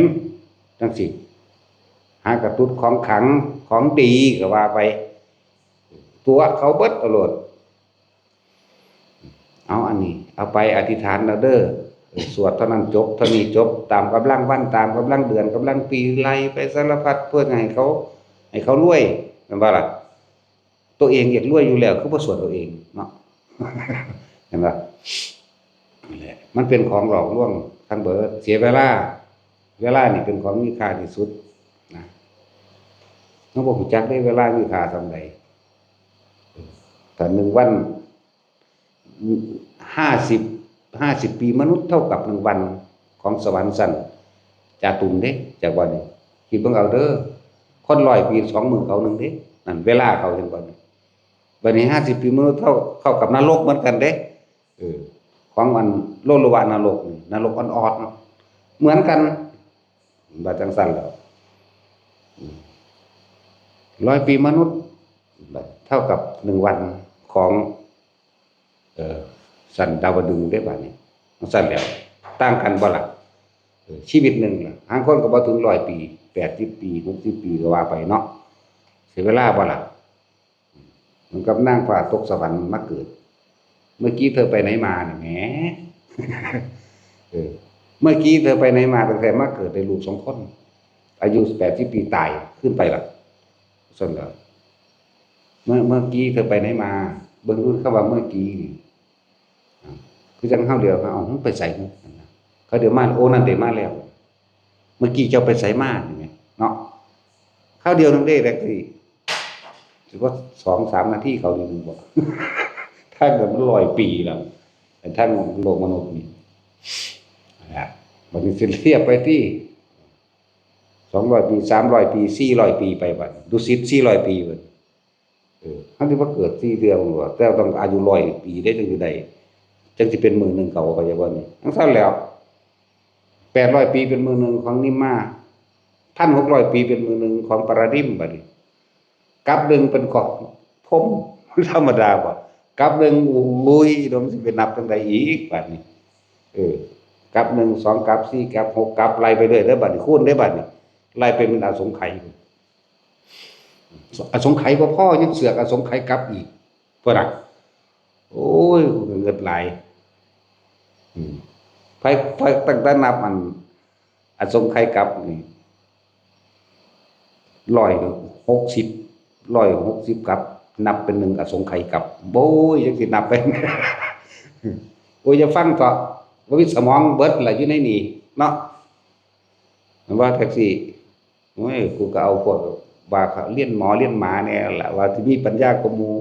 จังซี้ หากระตุ้ดของขลัง ของดีก็ว่าไป ตั๋วเขาเบิดเอาโลด เอาอันนี้ เอาไปอธิษฐานเอาเด้อ สวดเท่านั้นจบ เท่านี้จบ ตามกำลังวัน ตามกำลังเดือน กำลังปี ไล่ไปสารพัด เพื่อให้เขา ให้เขารวย แม่นบ่ล่ะ ตัวเองอยากรวยอยู่แล้ว คือบ่สวดเอาเองเนาะ เห็นบ่ นั่นแหละ มันเป็นของหลอกลวงทั้งเบิด เสียเวลา เวลานี่เป็นของมีค่าที่สุดนะ เราบ่รู้จักเด้ เวลามีค่าส่ำใด ถ้าหนึ่งวัน ห้าสิบ ห้าสิบปีมนุษย์เท่ากับหนึ่งวันของสวรรค์ชั้นจาตุมเด้ จากวันนี้ คิดเบิ่งเอาเด้อ คนร้อยปีสองมื้อเขาหนึ่งเด้ นั่นเวลาเขาเห็นบ่นี่ บัดนี้ห้าสิบปีมนุษย์เท่า เท่ากับนรกเหมือนกันเด้ เออ ของอันโลโลวานรกนี่ นรกอ่อนๆ เหมือนกัน ว่าจังซั่นแล้ว อืม ร้อยปีมนุษย์ บัดเท่ากับหนึ่งวันของ เอ่อ ชั้นดาวดึงส์เด้บัดนี้ จังซั่นแล้ว ต่างกันบ่ล่ะ เออ ชีวิตหนึ่งล่ะ บางคนก็บ่ถึงร้อยปี แปดสิบปี หกสิบปีก็ว่าไปเนาะ เสียเวลาบ่ล่ะ เหมือนกับนางฟ้าตกสวรรค์มาเกิด เมื่อกี้เธอไปไหนมาเนี่ย แหม เออ เมื่อกี้เธอไปไหนมา ตั้งแต่มาเกิดได้ลูกสองคน อายุแปดสิบปีตาย ขึ้นไปล่ะ ซั่นล่ะ เมื่อ เมื่อกี้เธอไปไหนมา เบิ่งดูคำว่าเมื่อกี้นี่ อ่า คือจั่งเฮาเดียว เอ้า มึงไปไสมึง เขาเดียวมา โอ้ นั่นเด้มาแล้ว เมื่อกี้เจ้าไปไสมา นี่แหม เนาะ คราวเดียวหนึ่งเด้ แบกที่ สิว่าสองสามนาทีเขานี่หนึ่งบ่ ทางนั้นมันร้อยปีแล้ว ไอ้ทางโลกมนุษย์นี่ นะ บัดนี้สิเทียบไปที่ สองร้อยปี สามร้อยปี สี่ร้อยปีไปบัด ดุสิต สี่ร้อยปีบัด เออ เฮาสิมาเกิดสี่เทื่อบ่ แต่ต้องอายุร้อยปีเด้ จั่งสิได้ จั่งสิเป็นมื้อหนึ่งเขา เข้าใจบ่นี่ จั่งซั่นแหล้ว แปดร้อยปีเป็นมื้อหนึ่งของนิมมา พันหกร้อยปีเป็นมื้อหนึ่งของปาราดิมบัดนี้ กับหนึ่งเป็นของพรหมธรรมดาบ่ กับหนึ่ง โอ้ย เดี๋ยวมันสิไปนับจั่งใดอีกบัดนี้ เออ กับหนึ่ง สอง กับสี่ กับหก กับไล่ไปเรื่อยเด้อบัดนี้ คูณเด้อบัดนี้ ไล่เป็นอสงไขย อสงไขยบ่พอ ยังเสือกอสงไขยกับอีก พุ้นน่ะ โอ้ย กูก็เงิดหลาย อืม ไผ ไผ ตั้งแต่นับอัน อสงไขยกับนี่ ร้อยหกสิบ ร้อยหกสิบกับ นับเป็นหนึ่งอสงไขยกับ โอ้ย จั่งสินับไป โอ้ย อย่าฟังเถาะ บ่มีสมองเบิดล่ะอยู่ในนี่เนาะ ว่าแท็กซี่ โอ้ย กูก็เอาพวก ว่าเขาเรียนหมอเรียนหมาแน่ล่ะ ว่าสิมีปัญญากว่าหมู่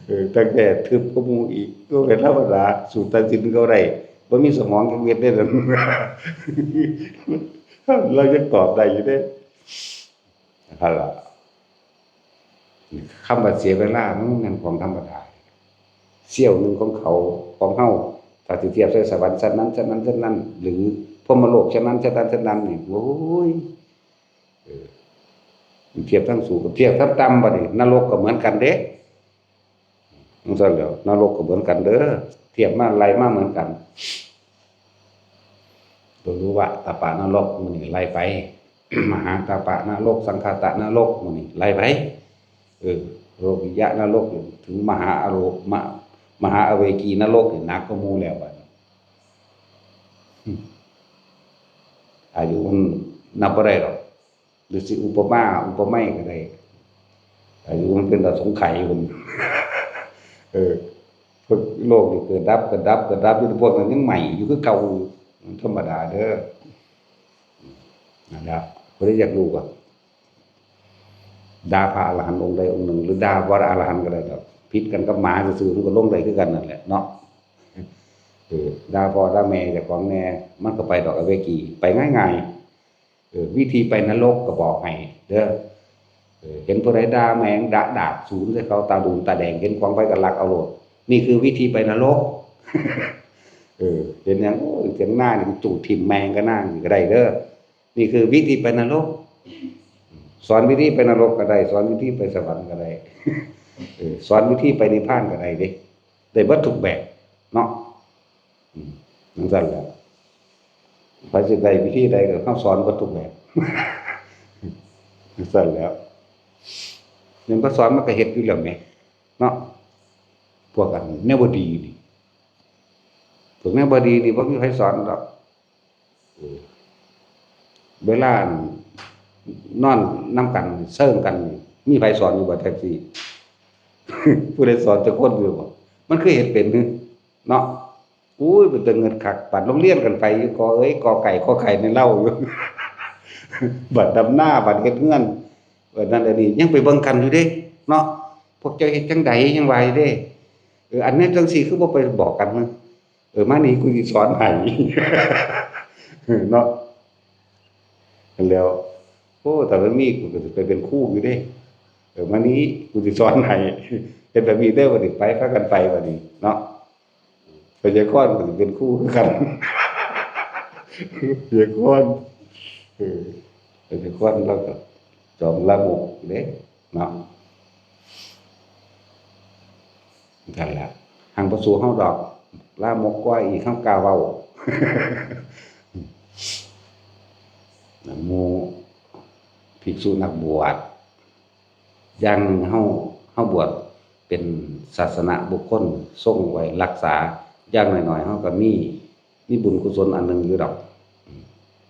เออ ตั้งแต่ทึบกว่าหมู่อีก ก็เป็นธรรมดา สูตรตัดสินเขาได้ บ่มีสมองจักเม็ดเด้ เรายังตอบได้อยู่เด้ นั่นล่ะ คำว่าเสียเวลามันแม่นของธรรมดา เสี้ยวหนึ่งของเขา ของเฮา ถ้าสิเทียบใส่สวรรค์ชั้นนั้น ชั้นนั้น ชั้นนั้น หรือพรหมโลกชั้นนั้น ชั้นนั้น ชั้นนั้นนี่ โอ้ย เออ เทียบทั้งสูง เทียบทั้งต่ำบัดนี้ นรกก็เหมือนกันเด้ จั่งซั้นแหล้ว นรกก็เหมือนกันเด้อ เทียบมาไล่มาเหมือนกัน โลหิตะตะปะนรก หมู่นี้ไล่ไป มหาตะปะนรก สังคตะนรก หมู่นี้ไล่ไป เออ โลหิยะนรก ถึงมหาอโล มะ มหาอเวกีนรกนี่หนักกว่าหมู่แล้วบัดนี้ อืม อายุมันนับบ่ได้ดอก หรือสิอุปมา อุปไมยก็ได้ อายุมันเป็นอสงไขยพุ่น เออ พวกโลกนี่เกิดดับ เกิดดับ เกิดดับอยู่ พวกนั้นยังใหม่อยู่คือเก่าอยู่ มันธรรมดาเด้อ นั่นแหละ ผู้ใดอยากรู้ก็ด่าพระอรหันต์องค์ใดองค์หนึ่ง หรือด่าบ่อรหันต์ก็ได้ดอก ผิดกันกับหมาซื่อๆ มันก็ลงได้คือกันนั่นแหละเนาะ เออ ด่าพ่อด่าแม่เจ้าของแน่ มันก็ไปดอกอเวกี ไปง่ายๆ เออ วิธีไปนรกก็บอกให้เด้อ เออ เห็นผู้ใดด่าแม่งด่าดากศูนย์ใส่เขา ตาดูนตาแดง เห็นของไผก็ลักเอาโลด นี่คือวิธีไปนรก เออ เห็นหยัง โอ้ย เถียงนานี่ กูจูดถิ่มแม่งก็นา นี่ก็ได้เด้อ นี่คือวิธีไปนรก สอนวิธีไปนรกก็ได้ สอนวิธีไปสวรรค์ก็ได้ เออ สอนวิธีไปนิพพานก็ได้เด้ ได้เบิดทุกแบบเนาะ อืม จั่งซั้นแหละ ไผสิได้วิธีใดก็เฮาสอนเบิดทุกแบบ จั่งซั้นแหล้ว แม่นบ่สอนมันก็เฮ็ดอยู่แล้วแหม เนาะ พวกอันแนวบ่ดีนี่ พวกแนวบ่ดีนี่บ่มีไผสอนดอก เออ เวลานอนนำกันเซิงกันนี่ มีไผสอนอยู่บ่แท็กซี่ ผู้ใดสอนจักคนอยู่บ่ มันคือเฮ็ดเป็นหรือ เนาะ อุ้ย เป็นตาเงิดคัก บัดโรงเรียนกันไปอยู่ กอเอ้ย กอไก่ ขอไข่ในเล่าอยู่ บัดดำนา บัดเฮ็ดเฮือน บัดนั้นอันนี้ ยังไปเบิ่งกันอยู่เด้ เนาะ พวกเจ้าเฮ็ดจั่งใด ยังว่าอยู่เด้ เออ อันนี้จั่งซี้คือบ่ไปบอกกันนะ เออ มานี่กูสิสอนให้ เนาะ แล้ว โอ้ ถ้ามันมีกูก็สิไปเป็นครูอยู่เด้ เออ มานี่กูสิสอนให้ เฮ็ดแบบนี้เด้อ บัดนี้ไป พากันไปบัดนี้เนาะ พยากรณ์ก็สิเป็นครูคือกัน พยากรณ์ เออ พยากรณ์ลาวก็จอมลามกเด้ เนาะ นั่นแหละ หังบ่สู้เฮาดอก ลามกกว่าอีก เฮากล้าเว้า หมู่ภิกษุนักบวช อย่างหนึ่งเฮา เฮาบวชเป็นศาสนบุคคล ทรงไว้รักษา อย่างน้อยๆ เฮาก็มี มีบุญกุศลอันหนึ่งอยู่ดอก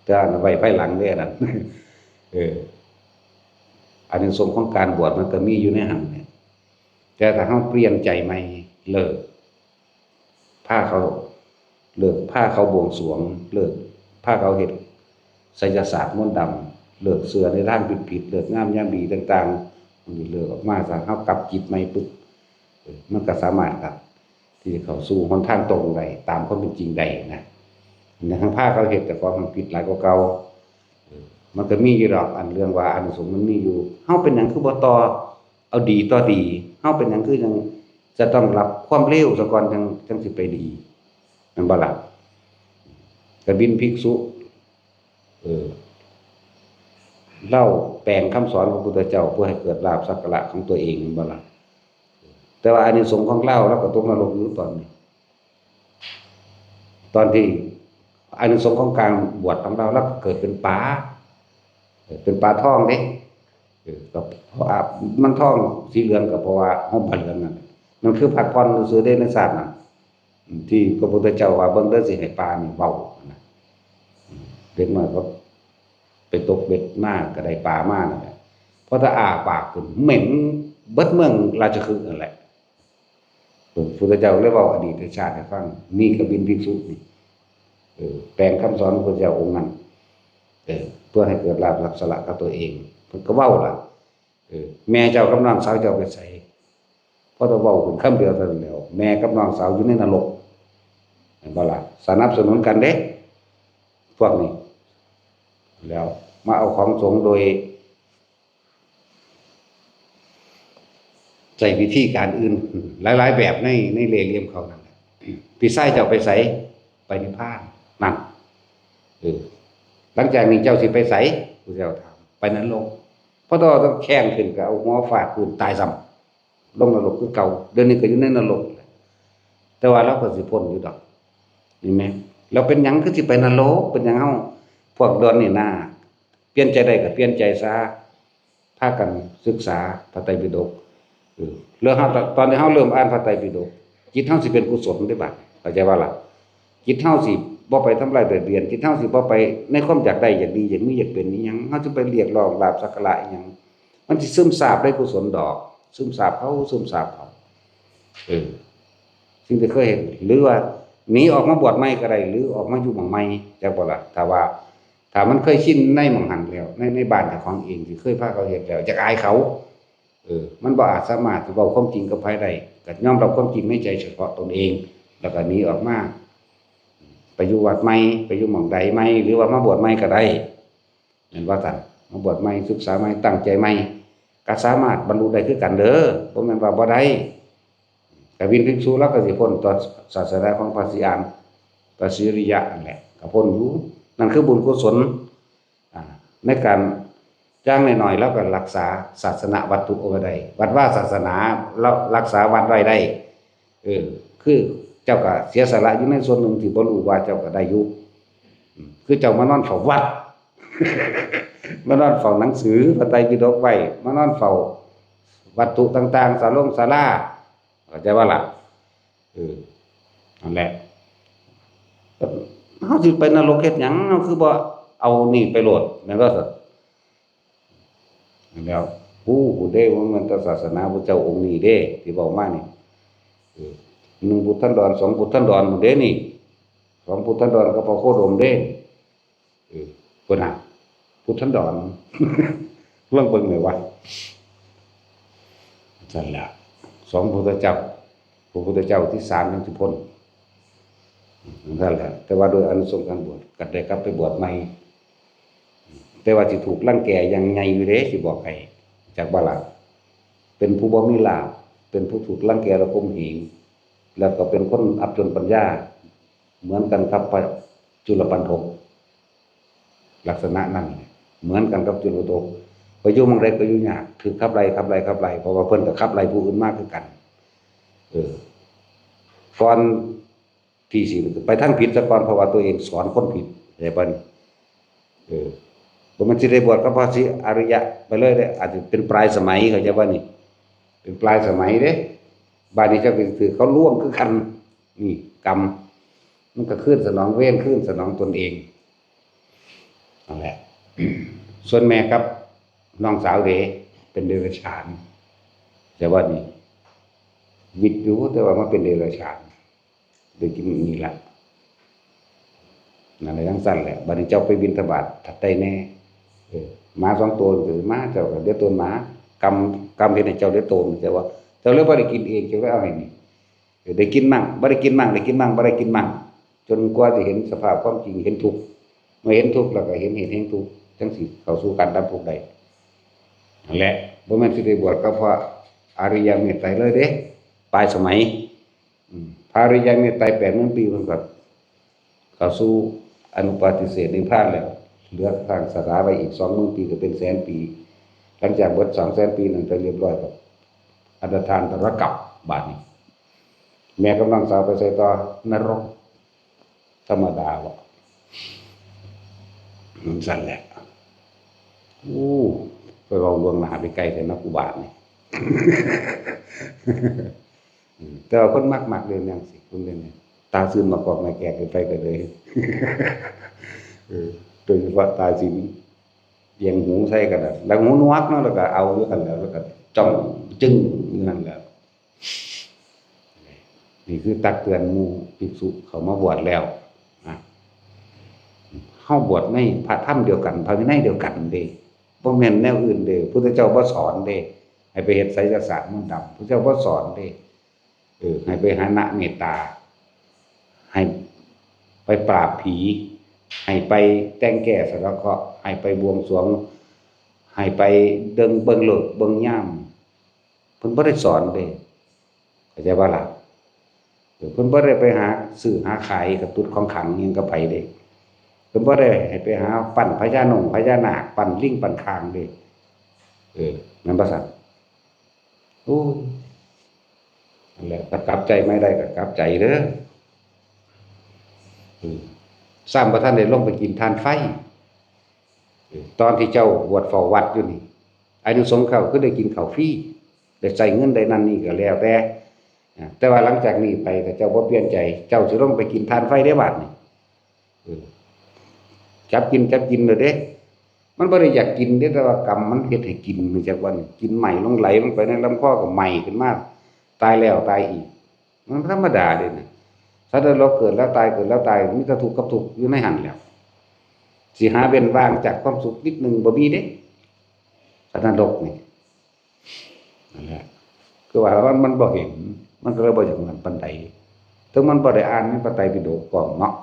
แต่อันไว้ภายหลังเด้อนั่น เออ อานิสงส์ของการบวชมันก็มีอยู่ในหั้นแหละ แต่ถ้าเฮาเปลี่ยนใจใหม่ เลิก พาเขา เลิกพาเขาบวงสรวง เลิกพาเขาเฮ็ดไสยศาสตร์มนต์ดำ เลิกเชื่อในทางผิดๆ เลิกงามยามดีต่างๆ มันเลิกออกมาซะ เฮากลับจิตใหม่ปึ๊บ เออ มันก็สามารถครับ ที่จะเข้าสู่หนทางตรงได้ ตามความเป็นจริงได้นะ อย่างพาเขาเฮ็ดแต่ของมันผิดหลายกว่าเก่า เออ มันก็มีอยู่ดอก อันเรื่องว่าอานิสงส์มันมีอยู่ เฮาเป็นหยังคือบ่ต่อ เอาดีต่อดี เฮาเป็นหยังคือยังจะต้องรับความเลวซะก่อน จั่ง จั่งสิไปดี แม่นบ่ล่ะ กบิลภิกษุ เออ ลาวแปลงคำสอนของพุทธเจ้าเพื่อให้เกิดลาภสักการะของตัวเอง แม่นบ่ล่ะ แต่ว่าอานิสงส์ของลาว ลาวก็ตกนรกอยู่ตอนนี้ ตอนที่อานิสงส์ของการบวชของลาว ลาวก็เกิดเป็นปลา เออ เป็นปลาทองเด้ เออ ก็เพราะว่ามันทองสีเหลืองก็เพราะว่าห่มผ้าเหลืองนั่นแหละ มันคือพักผ่อนซื่อๆเด้ในชาตินั้น อืม ที่พระพุทธเจ้าว่า "เบิ่งเด้อ สิให้ปลานี่เว้า" นะ อืม เด็กน้อยก็ไปตกเบ็ดมาก็ได้ปลามานั่นแหละ พอถ้าอ้าปากขึ้นเหม็นเบิดเมืองราชคฤห์นั่นแหละ พระพุทธเจ้าเลยเว้าอดีตชาติให้ฟัง นี่กบิลภิกษุนี่ เออ แปลงคำสอนของพระพุทธเจ้าองค์นั้น เออ เพื่อให้เกิดลาภรับสละกับตัวเอง เพิ่นก็เว้าล่ะ เออ แม่เจ้ากับน้องสาวเจ้าไปไส พอแต่เว้าขึ้นคำเดียวเท่านั้นแหล้ว แม่กับน้องสาวอยู่ในนรก เห็นบ่ล่ะ สนับสนุนกันเด้ พวกนี้ แล้วมาเอาของสงฆ์โดย ใช้วิธีการอื่น หลายๆแบบใน ในเล่ห์เหลี่ยมเขานั่นแหละ พี่ชายเจ้าไปไส ไปนิพพาน นั่น เออ หลังจากนี้เจ้าสิไปไส ผู้เจ้าถาม ไปนรก พอต่อต้องแข่งขึ้นก็เอาหัวฟาดพื้นตายซ้ำ ลงนรกคือเก่า เดี๋ยวนี้ก็อยู่ในนรกแหละ แต่ว่าเราก็สิพ้นอยู่ดอก เห็นไหม เราเป็นหยังคือสิไปนรก เป็นหยังเฮา พวกดอนนี่นะ เปลี่ยนใจได้ก็เปลี่ยนใจซะ พากันศึกษาพระไตรปิฎก เออ แล้วเฮา ตอนที่เฮาเริ่มอ่านพระไตรปิฎก จิตเฮาสิเป็นกุศลเด้บัด เข้าใจบ่ล่ะ จิตเฮาสิบ่ไปทำลายเบียดเบียน จิตเฮาสิบ่ไปในความอยากได้ อยากดี อยากมี อยากเป็นอิหยัง เฮาสิไปเรียกร้องลาภสักการะอิหยัง มันสิซึมซาบได้กุศลดอก ซึมซาบเอา ซึมซาบเอา เออ สิ่งที่เคยเห็น หรือว่าหนีออกมาบวชใหม่ก็ได้ หรือออกมาอยู่หม่องใหม่ จักบ่ล่ะ ถ้าว่า ถ้ามันเคยชินในหม่องหั้นแล้ว ใน ในบ้านเจ้าของเองที่เคยพาเขาเฮ็ดแล้ว อยากอายเขา เออ มันบ่อาจสามารถที่เว้าความจริงกับไผได้ ก็ยอมรับความจริงในใจเฉพาะตนเอง แล้วก็หนีออกมา ไปอยู่วัดใหม่ ไปอยู่หม่องใดใหม่ หรือว่ามาบวชใหม่ก็ได้ แม่นว่าซั่น มาบวชใหม่ ศึกษาใหม่ ตั้งใจใหม่ ก็สามารถบรรลุได้คือกันเด้อ บ่แม่นว่าบ่ได้ กวินภิกษุลาวก็สิพ้นต่อศาสนาของพระศรีอาน พระศรีอริยะนั่นแหละ ก็พ้นอยู่ นั่นคือบุญกุศล อ่า ในการอย่างน้อยๆ ลาวก็รักษาศาสนวัตถุเอาไว้ได้ วัดวาศาสนา ลาวรักษาวัดไว้ได้ เออ คือเจ้าก็เสียสละอยู่ในส่วนหนึ่งที่บ่รู้ว่าเจ้าก็ได้อยู่ อืม คือเจ้ามานอนเฝ้าวัด มานอนเฝ้าหนังสือพระไตรปิฎกไว้ มานอนเฝ้าวัตถุต่างๆ ศาลงศาลา เข้าใจบ่ล่ะ เออ นั่นแหละ เฮาสิไปนรกเฮ็ดหยัง เฮาคือบ่เอานี่ไปโลด แม่นบ่ซั่น นั่นแหล้ว ฮู้ ฮู้เด้ว่ามันแต่ศาสนาพระเจ้าองค์นี้เด้ ที่เว้ามานี่ เออ หนึ่งพุทธันดร สองพุทธันดรพุ้นเด้นี่ สองพุทธันดรกับพระโคดมเด้ เออ พุ้นน่ะ พุทธันดร ลองเบิ่งแหน่วะ ซั่นแหละ สองพุทธเจ้า พระพุทธเจ้าที่สามยังสิพ้น นั่นแหละ แต่ว่าโดยอานิสงส์การบวช ก็ได้กลับไปบวชใหม่ แต่ว่าสิถูกรังแกอย่างใหญ่อยู่เด้ สิบอกให้ จักบ่ล่ะ เป็นผู้บ่มีลาภ เป็นผู้ถูกรังแกและข่มเหง แล้วก็เป็นคนอับจนปัญญา เหมือนกันกับพระจุลปัณโฑ ลักษณะนั้น เหมือนกันกับจุลปัณโฑ ไปอยู่หม่องใดก็อยู่ยาก ถูกขับไล่ ขับไล่ ขับไล่ เพราะว่าเพิ่นก็ขับไล่ผู้อื่นมาคือกัน เออ ก่อน ที่สิไปทางผิดซะก่อน เพราะว่าตัวเองสอนคนผิด เข้าใจบ่นี่ เออ บ่แม่นสิได้บวชกับพระศรีอริยะไปเลยเด้ อาจจะเป็นปลายสมัย เข้าใจบ่นี่ เป็นปลายสมัยเด้ บาดนี้เจ้าก็สิถืกเขาลวงคือกัน นี่กรรม มันก็คืนสนองเวร คืนสนองตนเอง นั่นแหละ ส่วนแม่กับน้องสาวเด้ เป็นเดรัจฉาน แต่ว่านี่ วิตอยู่ แต่ว่ามาเป็นเดรัจฉาน ได้กินนี่ละ นั่นแหละ จั่งซั้นแหละ บัดนี้เจ้าไปบิณฑบาต ถ้าได้แน่ เออ หมาสองตัว ก็มา เจ้าก็เหลือตนหมา กรรม กรรมเฮ็ดให้เจ้าเหลือตน แต่ว่าเจ้าเลยบ่ได้กินเอง เจ้าเลยเอาให้นี่ เออ ได้กินมั่ง บ่ได้กินมั่ง ได้กินมั่ง บ่ได้กินมั่ง จนกว่าสิเห็นสภาพความจริง เห็นทุกข์ เมื่อเห็นทุกข์แล้วก็เห็นเหตุแห่งทุกข์ จั่งสิเข้าสู่การดับทุกข์ได้ นั่นแหละ บ่แม่นสิได้บวชกับพระอริยเมตไตรเลยเด้ ปลายสมัย อืม พระอริยเมตไตรแปดหมื่นปี เพิ่นก็เข้าสู่อนุปาทิเสสนิพพานแล้ว เหลือค้างสาขาไว้อีกสองหมื่นปี ก็เป็นแสนปี หลังจากเบิดสองแสนปีนั้นไปเรียบร้อยก็อันตรธานตะระกับ บาดนี้ แม่กับน้องสาวไปไสต่อ นรก ธรรมดาบ่ มันซั่นแหละ โอ้ ไปเว้าล่วงหน้าไปไกลแท้เนาะ กูบาดนี่ อืม แต่ว่าเพิ่นมัก มักเล่นจั่งซี้ เพิ่นเล่นนี่ ตาซื่นมากอกไม้แกกไปก็เลย เออ โดยเฉพาะตาซื่น เอียงหูใส่กันน่ะ แล้วหูหนวกเนาะ แล้วก็เอาอยู่หั่นแหล้ว แล้วก็จ้องจึ้งอยู่หั่นแหล้ว นี่คือตักเตือนหมู่ภิกษุเข้ามาบวชแล้วนะ เฮาบวชในพระธรรมเดียวกัน พระวินัยเดียวกันเด้ บ่แม่นแนวอื่นเด้ พุทธเจ้าบ่สอนเด้ ให้ไปเฮ็ดไสยศาสตร์มนต์ดำ พุทธเจ้าบ่สอนเด้ เออ ให้ไปหานะเมตตา ให้ไปปราบผี ให้ไปแต่งแก้สะเดาะเคราะห์ ให้ไปบวงสรวง ให้ไปเบิ่ง เบิ่งฤกษ์เบิ่งยาม เพิ่นบ่ได้สอนเด้ เข้าใจบ่ล่ะ เออ เพิ่นบ่ได้ไปหาซื้อหาขายกระตุดของขลังหยังกับไผเด้ เพิ่นบ่ได้ให้ไปหาปั้นพญานาค พญานาค ปั้นลิง ปั้นข่างเด้ เออ แม่นบ่ซั่น โอ้ย นั่นแหละ ถ้ากลับใจไม่ได้ก็กลับใจเด้อ อืม ซ้ำบ่ทันได้ลงไปกินถ่านไฟ เออ ตอนที่เจ้าบวชเฝ้าวัดอยู่นี่ อานิสงส์เขาคือได้กินข้าวฟรี ได้ใช้เงินได้นั่นนี่ก็แล้วแต่ อ่า แต่ว่าหลังจากนี้ไป ถ้าเจ้าบ่เปลี่ยนใจ เจ้าสิลงไปกินถ่านไฟได้บาดนี่ เออ จับกิน จับกินเลยเด้ มันบ่ได้อยากกินเด้ แต่ว่ากรรมมันเฮ็ดให้กิน รู้จักบ่นี่ กินไหม้ลง ไหลลงไปในลำคอก็ไหม้ขึ้นมา ตายแล้วตายอีก มันธรรมดาเด้นะ สัตว์นรกเกิดแล้วตาย เกิดแล้วตาย มีแต่ทุกข์กับทุกข์อยู่ในหั่นแหล้ว สิหาเว้นว่างจากความสุขนิดหนึ่งบ่มีเด้ สัตว์นรกนี่ นั่นแหละ คือว่ามัน มันบ่เห็น มันก็เลยบ่อยากเหมือนปานใด ถึงมันบ่ได้อ่านในพระไตรปิฎกพร้อมเนาะ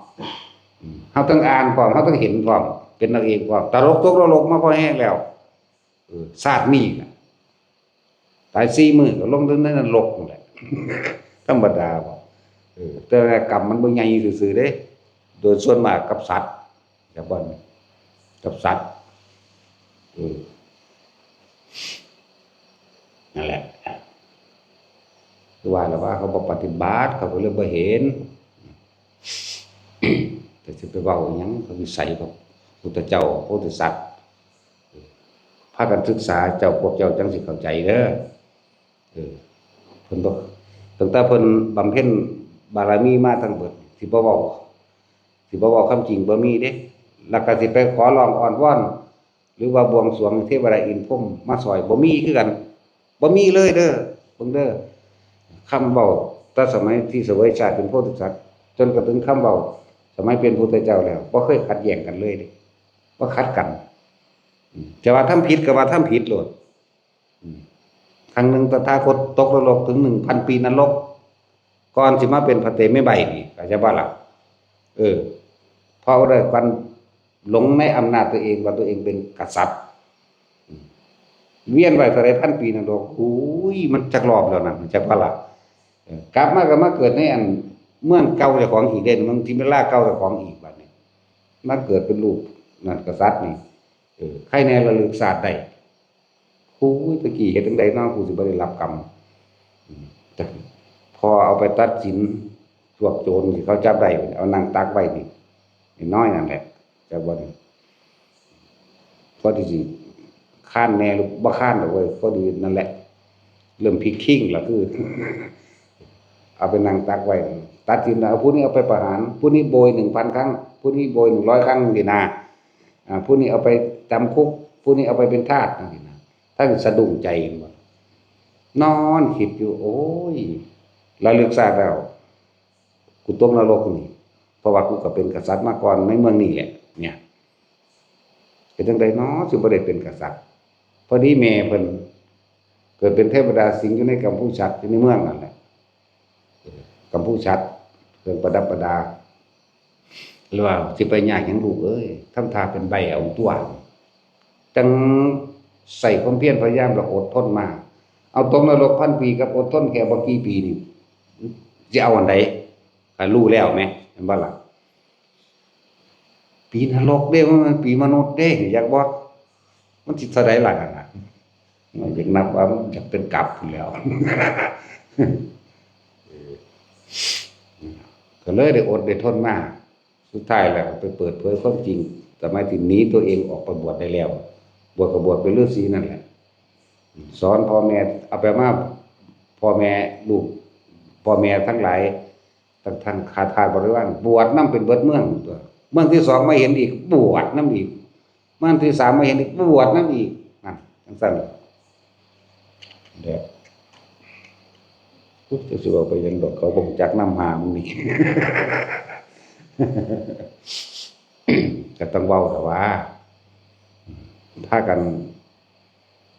อืม เฮาต้องอ่านพร้อม เฮาต้องเห็นพร้อม เป็นนางเอกพร้อม ตลกตกนรกมาพอแฮงแล้ว เออ ชาตินี้น่ะ ตายสี่มื้อก็ลงในนรกนั่นแหละ ธรรมดาบ่ เออ แต่ว่ากรรมมันบ่ใหญ่ซื่อๆเด้ โดยส่วนมากกับสัตว์ จักบ่อน กับสัตว์ เออ นั่นแหละ คือว่าแล้วว่าเขาบ่ปฏิบัติ เขาก็เลยบ่เห็น แต่สิไปเว้าอิหยัง เขาวิสัยของพุทธเจ้า โพธิสัตว์ พากันศึกษา เจ้า พวกเจ้าจั่งสิเข้าใจเด้อ เออ เพิ่นบ่ ตั้งแต่เพิ่นบำเพ็ญบารมีมาทั้งเบิด สิบ่เว้า สิบ่เว้าความจริงบ่มีเด้ แล้วก็สิไปขอร้องอ้อนวอน หรือว่าบวงสรวงเทวดาอินทร์พรหมมาซ่อย บ่มีคือกัน บ่มีเลยเด้อ เบิ่งเด้อ คำเว้าแต่สมัยที่เสวยชาติเป็นโพธิสัตว์ จนกระทั่งคำเว้าสมัยเป็นพุทธเจ้าแล้ว บ่เคยขัดแย้งกันเลยเด้ บ่ขัดกัน อืม จะว่าทำผิดก็ว่าทำผิดโลด อืม ครั้งหนึ่งตถาคตตกนรกถึงหนึ่งพันปีนรก ก่อนสิมาเป็นพระเตมีใบนี่ เข้าใจบ่ล่ะ เออ เพราะว่าด้วยการหลงในอำนาจตัวเอง ว่าตัวเองเป็นกษัตริย์ อืม เวียนไปเท่าไรพันปีนรก อุ้ย มันจักรอบแล้วนะ เข้าใจบ่ล่ะ เออ กลับมาก็มาเกิดในอันเมืองเก่าเจ้าของอีกเด้ เมืองทิมพิราเก่าเจ้าของอีกบัดนี้ มาเกิดเป็นลูกนั่นกษัตริย์นี่ เออ ใครแน่ระลึกชาติได้ โอ้ย ตะกี้เฮ็ดจั่งใดเนาะ กูสิบ่ได้รับกรรม อืม แต่พอเอาไปตัดสินพวกโจรที่เขาจับได้ เอานั่งตักไว้นี่ น้อยนั่นแหละ จักบ่นี่ พอที่สิค้านแน่หรือบ่ค้านดอกเว้ย พอดีนั่นแหละ เริ่มพลิกคิงล่ะ คือ เอาไปนั่งตักไว้ ตัดสินแล้ว ผู้นี้เอาไปประหาร ผู้นี้โบยหนึ่งพันครั้ง ผู้นี้โบยหนึ่งร้อยครั้งนี่นะ อ่า ผู้นี้เอาไปจำคุก ผู้นี้เอาไปเป็นทาสจั่งซี้นะ ท่านสะดุ้งใจบ่ นอนคิดอยู่ โอ้ย ระลึกชาติแล้ว กูตกนรกนี่ เพราะว่ากูก็เป็นกษัตริย์มาก่อนในเมืองนี่แหละ เนี่ย เป็นจั่งใดน้อ สิบ่ได้เป็นกษัตริย์ พอดีแม่เพิ่นเกิดเป็นเทวดาสิงอยู่ในกัมพูชัด อยู่ในเมืองนั่นแหละ กัมพูชัด เครื่องประดับประดา หรือว่าสิไปยากหยังลูกเอ้ย ทำท่าเป็นใบ้เอาตั๊ว จั่งใส่ความเพียรพยายามแล้วอดทนมา เอาตกนรกพันปีกับอดทนแค่บ่กี่ปีนี่ สิเอาอันใด ก็รู้แล้วแหม แม่นบ่ล่ะ ปีนรกเด้ มันเป็นปีมนุษย์เด้ อยากบ่ มันสิเท่าใดล่ะนั่นน่ะ อยากนับว่ามันอยากเป็นกลับพู้นแหล้ว เออ ก็เลยได้อดได้ทนมา สุดท้ายแล้วก็ไปเปิดเผยความจริง สมัยที่หนีตัวเองออกไปบวชได้แล้ว บวชก็บวชเป็นฤาษีนั่นแหละ สอนพ่อแม่ เอาไปมา พ่อแม่ลูก พ่อแม่ทั้งหลาย ทั้ง ทั้งข้าทาสบริวาร บวชนำเป็นเบิดเมืองตั๊ว เมืองที่สองมาเห็นอีก บวชนำอีก เมืองที่สามมาเห็นอีก บวชนำอีก นั่น จั่งซั่น เด้อ อุ๊ย จะสิเว้าไปหยังดอก เขาบ่รู้จักนำหามึงนี่ ก็ต้องเว้าแต่ว่า พากัน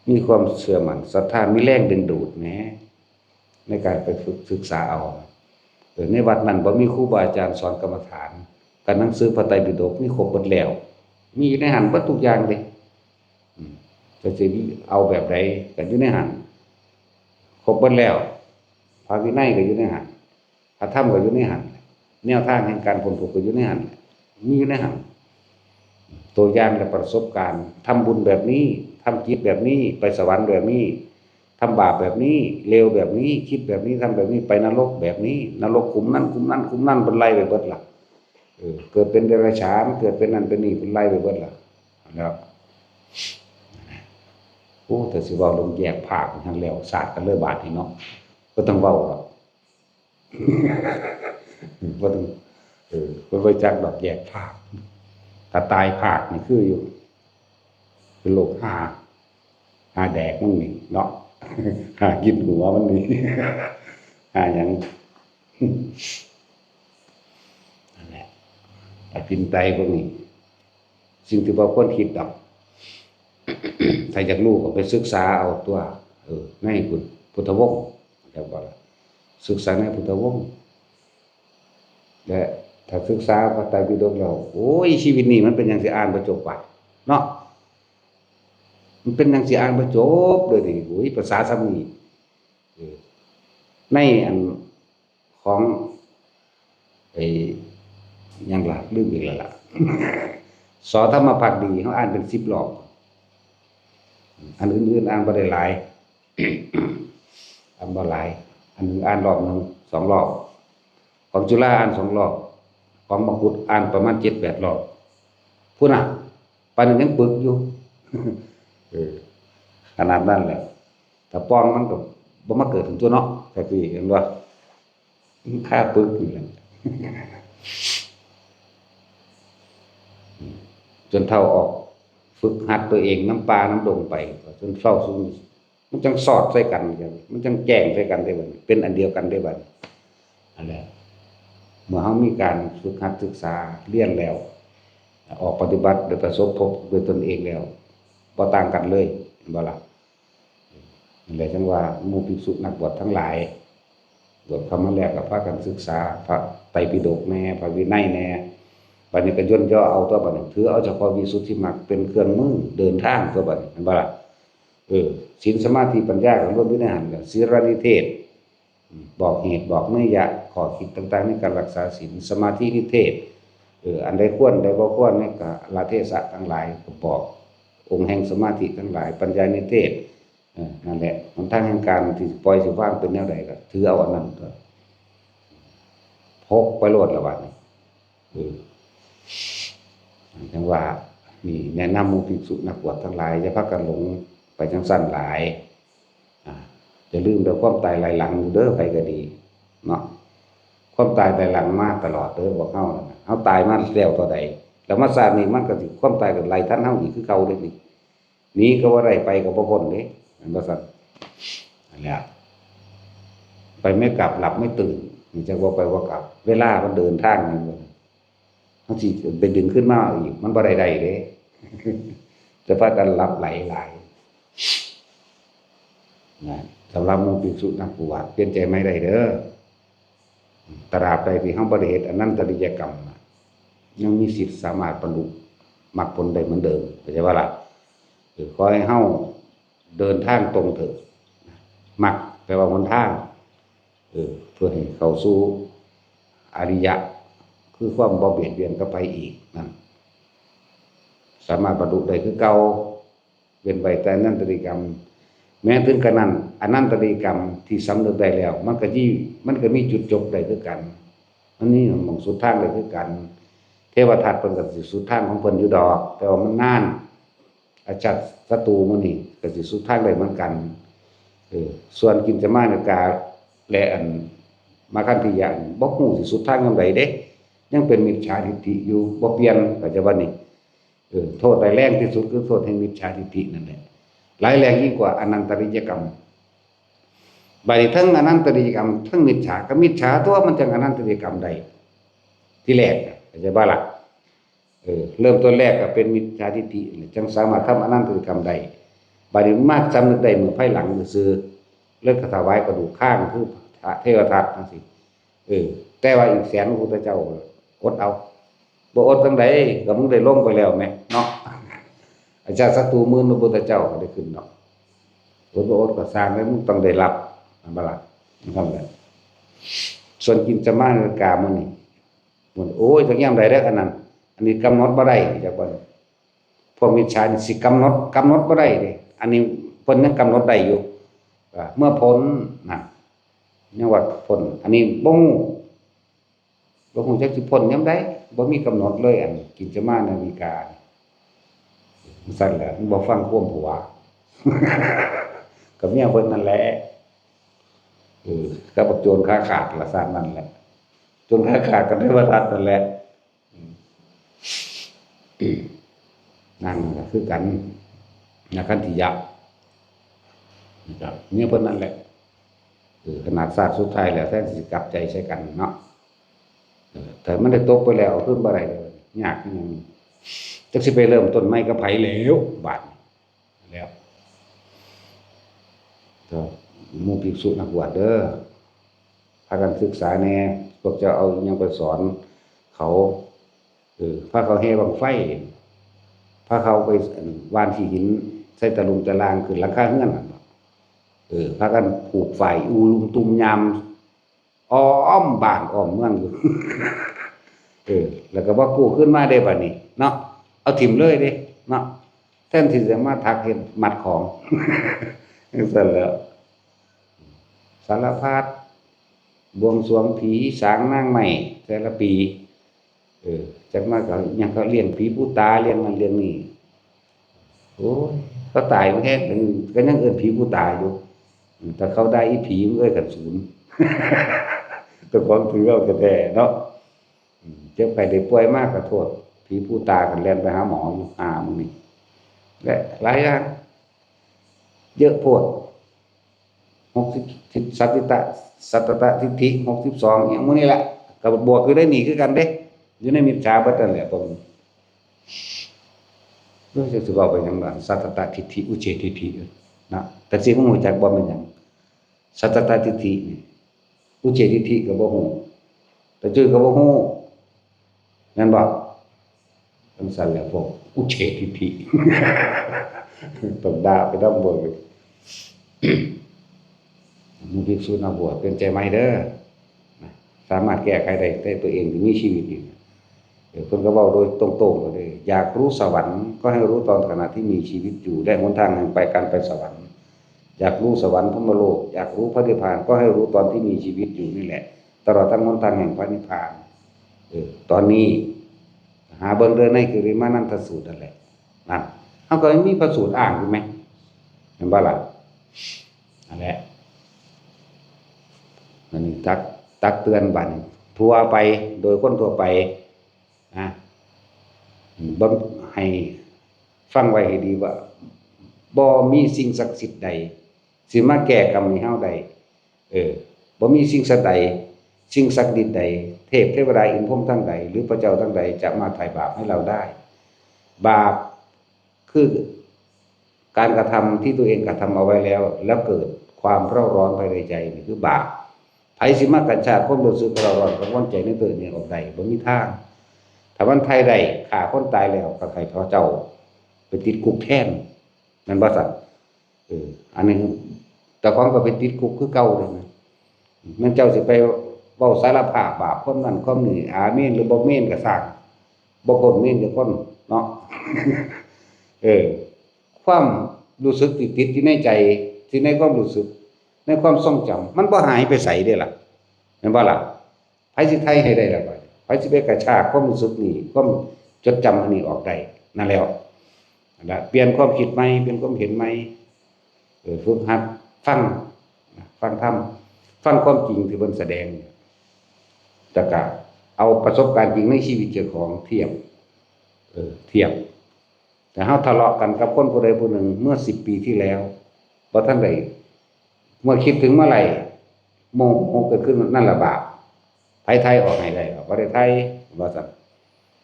มีความเชื่อมั่นศรัทธา มีแรงดึงดูดแหม ในการไปฝึกศึกษาเอา เออ ในวัดนั้นบ่มีครูบาอาจารย์สอนกรรมฐาน แต่หนังสือพระไตรปิฎกมีครบหมดแล้ว มีอยู่ในหั้นเบิดทุกอย่างเลย อืม จะสิเอาแบบใดก็อยู่ในหั้น ครบหมดแล้ว พระวินัยก็อยู่ในหั้น พระธรรมก็อยู่ในหั้น แนวทางแห่งการพ้นทุกข์ก็อยู่ในหั้น มีอยู่ในหั้น ตัวอย่างและประสบการณ์ ทำบุญแบบนี้ ทำกิจแบบนี้ ไปสวรรค์แบบนี้ ทำบาปแบบนี้ เลวแบบนี้ คิดแบบนี้ ทำแบบนี้ ไปนรกแบบนี้ นรกขุมนั้น ขุมนั้น ขุมนั้น เพิ่นไล่ไปเบิดล่ะ เออ เกิดเป็นเดรัจฉาน เกิดเป็นนั่นเป็นนี่ เพิ่นไล่ไปเบิดล่ะ แล้ว โอ้ แต่สิเว้าเรื่องแยกภาค ยังแล้ว ศาสตร์กันเลยบาดนี้เนาะ บ่ต้องเว้าหรอก บ่ต้อง เออ บ่รู้จักดอกแยกภาค ถ้าตายภาคนี่คืออยู่ เป็นโรคหา หาแดกมันนี่เนาะ หากินหัวมันนี่ หาหยัง นั่นแหละ อจินไตยพวกนี้ สิ่งที่บ่ควรคิดดอก ถ้าอยากรู้ก็ไปศึกษาเอาตัว เออ ในพุทธ พุทธวงศ์ เรียกว่า ศึกษาในพุทธวงศ์ และถ้าศึกษาพระไตรปิฎกแล้ว โอ้ย ชีวิตนี้มันเป็นหยังสิอ่านบ่จบวะ เนาะ มันเป็นหยังสิอ่านบ่จบเลยนี่ โอ้ย ภาษาซ้ำนี่ เออ ในอันของ ไอ้ หยังล่ะ ลืมอีกแล้วล่ะ ส.ธรรมภักดี เฮาอ่านเป็นสิบรอบ อันอื่นๆ อ่านบ่ได้หลาย อ่านบ่หลาย อันหนึ่งอ่านรอบหนึ่ง สองรอบ ของจุฬาอ่านสองรอบ ของมกุฏอ่านประมาณเจ็ดแปดรอบ พุ้นน่ะ ปานนั้นยังปึกอยู่ เออ ขนาดนั้นแหละ ถ้าป่องมันก็บ่มาเกิดถึงตัวเนาะ จั่งซี้ เห็นบ่ มันคาปึกนี่แหละ จนเฒ่าออก ฝึกหัดตัวเองนำป่านำดงไป จนเฒ่าซุมนี้ มันจั่งสอดใส่กัน มันจั่งแจ้งใส่กันได้บัดนี้ เป็นอันเดียวกันได้บัดนี้ อันนั้น เมื่อเฮามีการฝึกหัดศึกษาเรียนแล้ว ออกปฏิบัติโดยประสบพบด้วยตนเองแล้ว บ่ต่างกันเลย เห็นบ่ล่ะ? นั่นแหละจั่งว่าหมู่ภิกษุนักบวชทั้งหลาย บวชเข้ามาแล้วก็พากันศึกษาพระไตรปิฎกแหน่ พระวินัยแหน่ บัดนี้ก็ย่นย่อเอาตัวบัดนี้ ถือเอาเฉพาะวิสุทธิมรรคเป็นเครื่องมือเดินทางตัวบัดนี้ เห็นบ่ล่ะ? เออ ศีลสมาธิปัญญาก็รวมอยู่ในหั้น ก็ศีลนิเทศ อืม บอกเหตุบอกนัยยะ ข้อคิดต่างๆในการรักษาศีล สมาธินิเทศ เออ อันใดควร อันใดบ่ควร ในกาลเทศะทั้งหลายก็บอก องค์แห่งสมาธิทั้งหลาย ปัญญานิเทศ เออ นั่นแหละ หนทางแห่งการที่สิปล่อยสิวางเป็นแนวใดก็ถือเอาอันนั้นก็พกไปโลดละบัดนี้ เออ จั่งว่า นี่แนะนำหมู่ภิกษุนักบวชทั้งหลาย อย่าพากันหลงไปจั่งซั้นหลาย อ่า อย่าลืมเด้อ ความตายไล่หลังอยู่เด้อ ไผก็ดี เนาะ ความตายไล่หลังมาตลอดเด้อ พวกเฮานั่นน่ะ เฮาตายมาแล้วเท่าใด แล้วมาชาตินี้มันก็สิ ความตายก็ไล่ทันเฮาอีกคือเก่าเด้นี่ หนีก็บ่ได้ ไปก็บ่พ้นเด้ แม่นบ่ซั่น? นั่นแหละ ไปไม่กลับ หลับไม่ตื่น นี่จักว่าไปบ่กลับ เวลามันเดินทาง แม่นบ่? เฮาสิไปดึงขึ้นมาอีก มันบ่ได้ได้เด้ จะพากันหลับไหลหลาย นะ สำหรับหมู่ภิกษุนักบวช เปลี่ยนใจใหม่ได้เด้อ ตราบใดที่เฮาบ่ได้เฮ็ดอนันตริยกรรมน่ะ ยังมีสิทธิ์สามารถบรรลุมรรคผลได้เหมือนเดิม เข้าใจบ่ล่ะ? เออ ขอให้เฮาเดินทางตรงเถิด มรรคแปลว่าหนทาง เออ เพื่อให้เข้าสู่อริยะ คือความบ่เบียดเบียนกับไผอีกนั่น สามารถบรรลุได้คือเก่า เว้นไว้แต่อนันตริยกรรม แม้ถึงกระนั้น อนันตริยกรรมที่สำเร็จได้แล้ว มันก็ยี่ มันก็มีจุดจบได้คือกัน มันมีหม่องสุดทางได้คือกัน เทวทัตเพิ่นก็สิสุดทางของเพิ่นอยู่ดอก แต่ว่ามันนาน อาชาติศัตรูหมู่นี้ก็สิสุดทางได้เหมือนกัน เออ ส่วนกินจมานกา และอันมาคันธิยะนี่ บ่ฮู้สิสุดทางยามใดเด้ ยังเป็นมิจฉาทิฏฐิอยู่ บ่เปลี่ยน เข้าใจบ่นี่? เออ โทษร้ายแรงที่สุดคือโทษแห่งมิจฉาทิฏฐินั่นแหละ ร้ายแรงยิ่งกว่าอนันตริยกรรม บัดนี้ทั้งอนันตริยกรรม ทั้งมิจฉา ก็มิจฉาตัวมันจั่งอนันตริยกรรมได้ ทีแรกน่ะ เข้าใจบ่ล่ะ? เออ เริ่มต้นแรกก็เป็นมิจฉาทิฏฐินี่แหละ จั่งสามารถทำอนันตริยกรรมได้ บัดนี้มาสำนึกได้เมื่อภายหลังซื่อๆ เลยก็ถวายกระดูกคางคือพระเทวทัตจั่งซี้ เออ แต่ว่าอีกแสนพระพุทธเจ้าอดเอา บ่อดจั่งใด ก็มึงได้ลงไปแล้วแหมเนาะ อาจารย์ศัตรูหมื่นพระพุทธเจ้าก็ได้ขึ้นเนาะ อดบ่อดก็ซ่างแล้ว มึงต้องได้รับ นั่นบ่ล่ะ นั่นแหละ ส่วนกินจมานาวิกามื้อนี้ มัน โอ้ย จักยามใดแล้วอันนั้น อันนี้กำหนดบ่ได้ จักว่า พวกมิจฉานี่สิกำหนด กำหนดบ่ได้เด้ อันนี้เพิ่นยังกำหนดได้อยู่ ว่าเมื่อพ้นน่ะ ยังว่าพ้น อันนี้บ่ฮู้ บ่ฮู้จักสิพ้นยามใด บ่มีกำหนดเลย อันกินจมานาวิกา ซั่นแหละ มันบ่ฟังความผัว กับเมียเพิ่นนั่นแหละ เออ กับบักโจรขาขาดละซั่นนั่นแหละ โจรขาขาดกับเทวทัตนั่นแหละ อืม นั่นก็คือกัน นะ คันธิยะ นะครับ เมียเพิ่นนั่นแหละ เออ ขนาดชาติสุดท้ายแล้ว แทนที่สิกลับใจใส่กันเนาะ เออ แต่มันได้ตกไปแล้ว เอาคืนบ่ได้เลย ยากอีหยัง จักสิไปเริ่มต้นใหม่กับไผแล้ว บาดนี้ แล้ว ก็หมู่ภิกษุนักบวชเด้อ พากันศึกษาแหน่ พวกเจ้าเอาอิหยังไปสอนเขา เออ พาเขาแห่บั้งไฟ พาเขาไป อั่น หว่านขี้หิน ใส่ตะลุมตะลาง ขึ้นหลังคาเฮือนนั่นเนาะ เออ พากันผูกฝ้ายอู่ลุมตุ่มยาม อ้อมบ้านอ้อมเมืองอยู่ เออ แล้วก็บ่กู้คืนมาเด้บัดนี้เนาะ เอาถิ่มเลยเด้เนาะ แทนที่จะมาถักเฮ็ดมัดของ จั่งซั่นแหล้ว สารพัด บวงสรวงผี สางนางไม้ แต่ละปี เออ จักมาก็ยังเขาเลี้ยงผีปู่ตา เลี้ยงนั่นเลี้ยงนี่ โอ้ย เขาตายมันแฮง ก็ยังเอิ้นผีปู่ตาอยู่ แต่เขาได้อีผีมันเอิ้นกันศูนย์ แต่ของถือเอาแท้ๆเนาะ อืม เจ็บไข้ได้ป่วยมากก็โทษ ผีปู่ตากันแล่นไปหาหมออยู่ หามึงนี่ และหลายอย่าง เยอะโพด หกสิบ สัตติตะ สัตตตทิฏฐิ หกสิบสอง อย่างมื้อนี้แหละ ก็บวกอยู่ในนี่คือกันเด้ อยู่ในมิจฉาเบิดนั่นแหละ ผม รู้จักสิเว้าไปหยังล่ะ สัตตตทิฏฐิ อุจเฉททิฏฐิ นะ แต่สิมึงรู้จักบ่แม่นหยัง สัตตตทิฏฐินี่ อุจเฉททิฏฐิก็บ่ฮู้ แต่จื่อก็บ่ฮู้ แม่นบ่ จั่งซั่นแหละพวกอุจเฉททิฏฐิ ต้องด่าไปนำเบิ่ง หมู่ภิกษุนักบวช เปลี่ยนใจใหม่เด้อ นะ สามารถแก้ไขได้ แต่ตัวเองที่มีชีวิตอยู่ เออ เพิ่นก็เว้าโดยตรงๆเลย อยากรู้สวรรค์ก็ให้รู้ตอนขณะที่มีชีวิตอยู่ และหนทางแห่งไป การไปสวรรค์ อยากรู้สวรรค์พรหมโลก อยากรู้พระนิพพานก็ให้รู้ตอนที่มีชีวิตอยู่นี่แหละ ตลอดทั้งหนทางแห่งพระนิพพาน เออ ตอนนี้ หาเบิ่งเด้อในกิริมานันทสูตรนั่นแหละ นั่น เฮาก็มีพระสูตรอ้างอยู่แหม แม่นบ่ล่ะ นั่นแหละ อันนี้ตัก ตักเตือนบัดนี้ ทั่วไป โดยคนทั่วไป นะ บ่ ให้ฟังไว้ให้ดีว่า บ่มีสิ่งศักดิ์สิทธิ์ใด สิมาแก้กรรมให้เฮาได้ เออ บ่มีสิ่งศักดิ์ใด สิ่งศักดิ์สิทธิ์ใด เทพเทวดาอินทร์พรหมทั้งหลาย หรือพระเจ้าทั้งหลายจะมาไถ่บาปให้เราได้ บาปคือการกระทำที่ตัวเองกระทำเอาไว้แล้ว แล้วเกิดความเร่าร้อนภายในใจ นี่คือบาป ไผสิมากระชากความรู้สึกเร่าร้อนกังวลใจในตัวเองออกได้ บ่มีทาง ถ้ามันไถ่ได้ ฆ่าคนตายแล้ว ก็ให้พระเจ้าไปติดคุกแทน แม่นบ่ซั่น เออ อันนี้เจ้าของก็ไปติดคุกคือเก่าเลยนะ แม่นเจ้าสิไปเว้าสารภาพบาปความนั้นความนี้ อาเมนหรือบ่เมนก็ซ่าง บ่พ้นเมนจักคนเนาะ เออ ความรู้สึกที่ติดอยู่ในใจ ที่ในความรู้สึก ในความทรงจำ มันบ่หายไปไสเด้ล่ะ แม่นบ่ล่ะ ไผสิไถ่ให้ได้ล่ะบัดนี้ ไผสิไปกระชากความรู้สึกนี้ ความจดจำอันนี้ออกได้ นั่นแล้ว นั่นล่ะ เปลี่ยนความคิดใหม่ เปลี่ยนความเห็นใหม่ เออ ฝึกหัดฟัง นะ ฟังธรรม ฟังความจริงที่เพิ่นแสดง แล้วก็เอาประสบการณ์จริงในชีวิตเจ้าของเทียบ เออ เทียบ แต่เฮาทะเลาะกันกับคนผู้ใดผู้หนึ่งเมื่อสิบปีที่แล้ว บ่ทันได้ เมื่อคิดถึงเมื่อไหร่ โมโหเกิดขึ้น นั่นล่ะบาป ไผไถ่ออกให้ได้ บ่ได้ไถ่ ว่าซั่น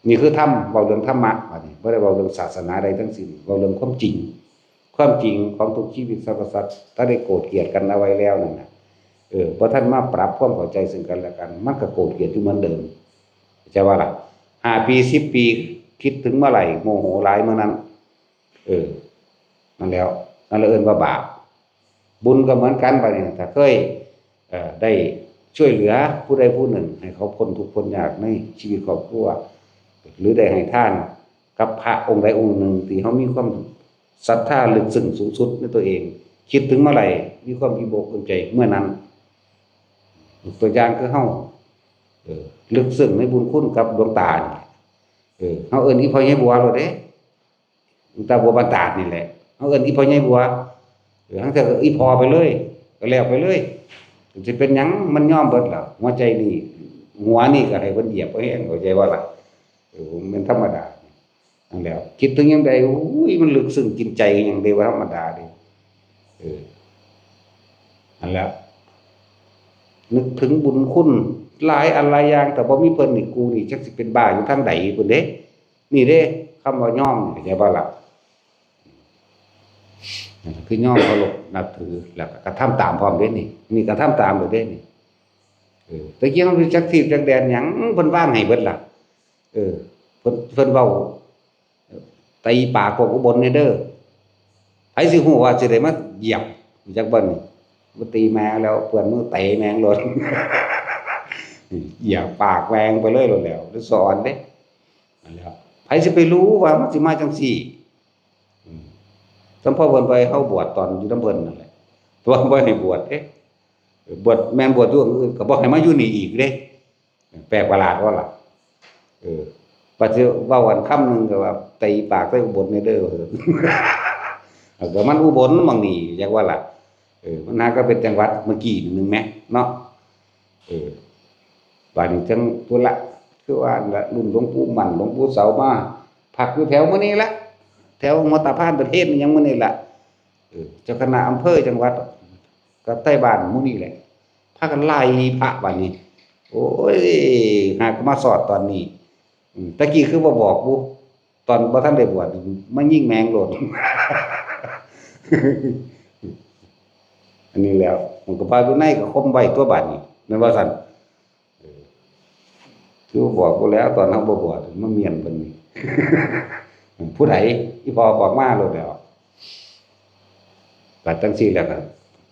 นี่คือธรรม เว้าเรื่องธรรมะ บัดนี้บ่ได้เว้าเรื่องศาสนาใดทั้งสิ้น เว้าเรื่องความจริง ความจริงของทุกชีวิตสรรพสัตว์ ถ้าได้โกรธเกลียดกันเอาไว้แล้วนั่นน่ะ เออ บ่ทันมาปรับความเข้าใจซึ่งกันและกัน มันก็โกรธเกลียดอยู่เหมือนเดิม เข้าใจบ่ล่ะ ห้าปี สิบปี คิดถึงเมื่อไหร่ โมโหหลายเมื่อนั้น เออ นั่นแหล้ว นั่นแหละเอิ้นว่าบาป บุญก็เหมือนกัน บัดนี้ ถ้าเคย เอ่อ ได้ช่วยเหลือผู้ใดผู้หนึ่ง ให้เขาพ้นทุกข์พ้นยากในชีวิตครอบครัว หรือได้ให้ทานกับพระองค์ใดองค์หนึ่ง ที่เขามีความศรัทธาลึกซึ้งสูงสุดในตัวเอง คิดถึงเมื่อไหร่ มีความอิ่มอกอิ่มใจเมื่อนั้น ตัวอย่างคือเฮา เออ ลึกซึ้งในบุญคุณกับหลวงตานี่ เออ เฮาเอิ้นอีพ่อใหญ่บัวโลดเด้ หลวงตาบัวบ้านตาดนี่แหละ เฮาเอิ้นอีพ่อใหญ่บัว เออ ทั้งเทื่อก็อีพ่อไปเลย ก็แล้วไปเลย สิเป็นหยัง มันยอมเบิดล่ะ หัวใจนี่ หัวนี่ก็ให้เพิ่นเหยียบเอาแฮง เข้าใจบ่ล่ะ เออ มันธรรมดา นั่นแหละ คิดถึงยามใด อุ้ย มันลึกซึ้งกินใจหยังเด้ ว่าธรรมดาเด้ เออ นั่นแหละ นึกถึงบุญคุณหลายอันหลายอย่าง แต่บ่มีเพิ่นนี่ กูนี่จักสิเป็นบ้าอยู่ทางใดพุ้นเด้ นี่เด้ คำว่ายอมนี่ เข้าใจบ่ล่ะ นั่นคือยอมเคารพนับถือ แล้วก็กระทำตามพร้อมเด้นี่ นี่กระทำตามเลยเด้นี่ เออ แต่กี้มันมีจักทีบจักแดนหยัง เพิ่นวางให้เบิดล่ะ เออ เพิ่น เพิ่นเว้า ตีปากพวกอุบลแหน่เด้อ ไผสิฮู้ว่าสิได้มาเหยียบ จักบ่นี่ มาตีแม่งแล้ว เปื้อนมือเตะแม่งโลด เหยียบปากแม่งไปเลยโลดแล้ว แล้วสอนเด้ นั่นแหละ ไผสิไปรู้ว่ามันสิมาจังซี่ อืม สำพ่อเพิ่นไปเฮาบวชตอนอยู่นำเพิ่นนั่นแหละ แต่ว่าบ่ให้บวชเด้ บวช แม่นบวชอยู่อื่น ก็บ่ให้มาอยู่นี่อีกเด้ แปลกประหลาดว่าล่ะ เออ ปัจจุบันเว้ากันคำหนึ่งก็ว่า "ตีปากไปอุบลแหน่เด้อ" เออ ก็มันอุบลหม่องนี่ จักว่าล่ะ เออ มันหาก็เป็นจังหวัดเมื่อกี้หนึ่งแหมเนาะ เออ บาดนี้จังพุ้นละ คือว่าละ รุ่นหลวงปู่มั่น หลวงปู่เสามา พักอยู่แถวมื้อนี้ละ แถวหัวตาพานประเทศนี่ยังมื้อนี้ละ เออ เจ้าคณะอำเภอจังหวัด ก็ใต้บ้านหมู่นี่แหละ พากันไล่พระบาดนี้ โอ้ย หากมาสอดตอนนี้ อืม ตะกี้คือบ่บอกบุ ตอนบ่ทันได้บวชนี่ มายิงแม่งโลด อันนี้แล้ว มันก็พระวินัยก็ข่มไว้ตัวบาดนี้ แม่นบ่ซั่น เออ คือบอกกูแล้ว ตอนเฮาบ่บวช มาเมียนเพิ่นนี่ ผู้ใด อีพ่อบอกมาโลดแล้ว บัดจังซี่แล้วก็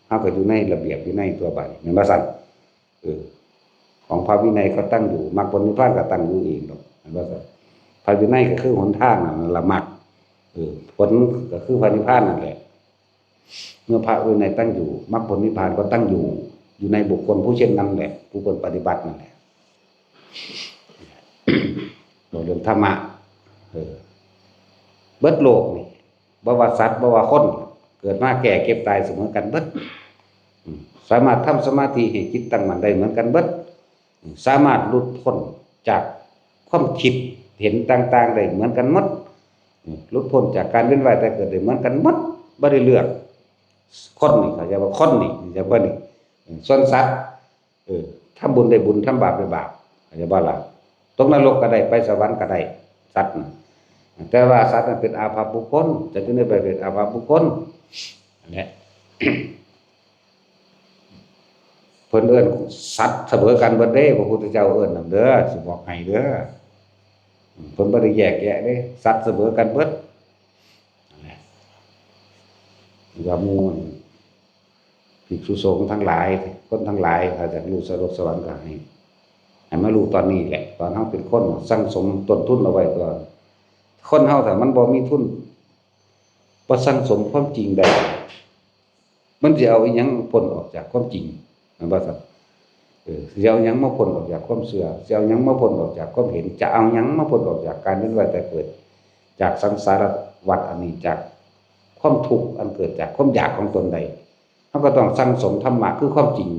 เฮาก็อยู่ในระเบียบวินัยตัวบาดนี้ แม่นบ่ซั่น เออ ของพระวินัยก็ตั้งอยู่ มรรคผลนิพพานก็ตั้งอยู่เองดอก แม่นบ่ซั่น พระวินัยก็คือหนทางนั่นล่ะ มรรค เออ ผลก็คือพระนิพพานนั่นแหละ เมื่อพระวินัยตั้งอยู่ มรรคผลนิพพานก็ตั้งอยู่ อยู่ในบุคคลผู้เช่นนั้นแหละ ผู้เพิ่นปฏิบัตินั่นแหละ เว้าเรื่องธรรมะ เออ เบิดโลกนี่ บ่ว่าสัตว์ บ่ว่าคน เกิดมาแก่ เจ็บ ตายเสมอกันเบิด อืม สามารถทำสมาธิให้จิตตั้งมั่นได้เหมือนกันเบิด อืม สามารถหลุดพ้นจากความคิดเห็นต่างๆได้เหมือนกันหมด อืม หลุดพ้นจากการเวียนว่ายตายเกิดได้เหมือนกันหมด บ่ได้เลือก คนนี่ เข้าใจว่าคนนี่ เข้าใจว่านี่ อืม ส่วนสัตว์ เออ ทำบุญได้บุญ ทำบาปได้บาป เข้าใจบ่ล่ะ ตกนรกก็ได้ ไปสวรรค์ก็ได้ สัตว์น่ะ แต่ว่าสัตว์นั้นเป็นอาภัพบุคคล จะอยู่ในประเภทอาภัพบุคคล นั่นแหละ เพิ่นเอิ้นสัตว์เสมอกันเบิดเด้ พระพุทธเจ้าเอิ้นนำเด้อ สิบอกให้เด้อ เพิ่นบ่ได้แยกแยะเด้ สัตว์เสมอกันเบิด นั่นแหละ ว่าหมู่ ภิกษุสงฆ์ทั้งหลาย คนทั้งหลาย ถ้าอยากรู้สรกสวรรค์ก็ให้ ให้มารู้ตอนนี้แหละ ตอนเฮาเป็นคนสั่งสมต้นทุนเอาไว้ก่อน คนเฮาถ้ามันบ่มีทุน บ่สั่งสมความจริงได้ มันสิเอาอิหยังพ้นออกจากความจริง แม่นบ่ซั่น เออ สิเอาหยังมาพ้นออกจากความเชื่อ สิเอาหยังมาพ้นออกจากความเห็น จะเอาหยังมาพ้นออกจากการเวียนว่ายตายเกิด จากสังสารวัฏอันนี้ จากความทุกข์อันเกิดจากความอยากของตนใด เฮาก็ต้องสั่งสมธรรมะคือความจริง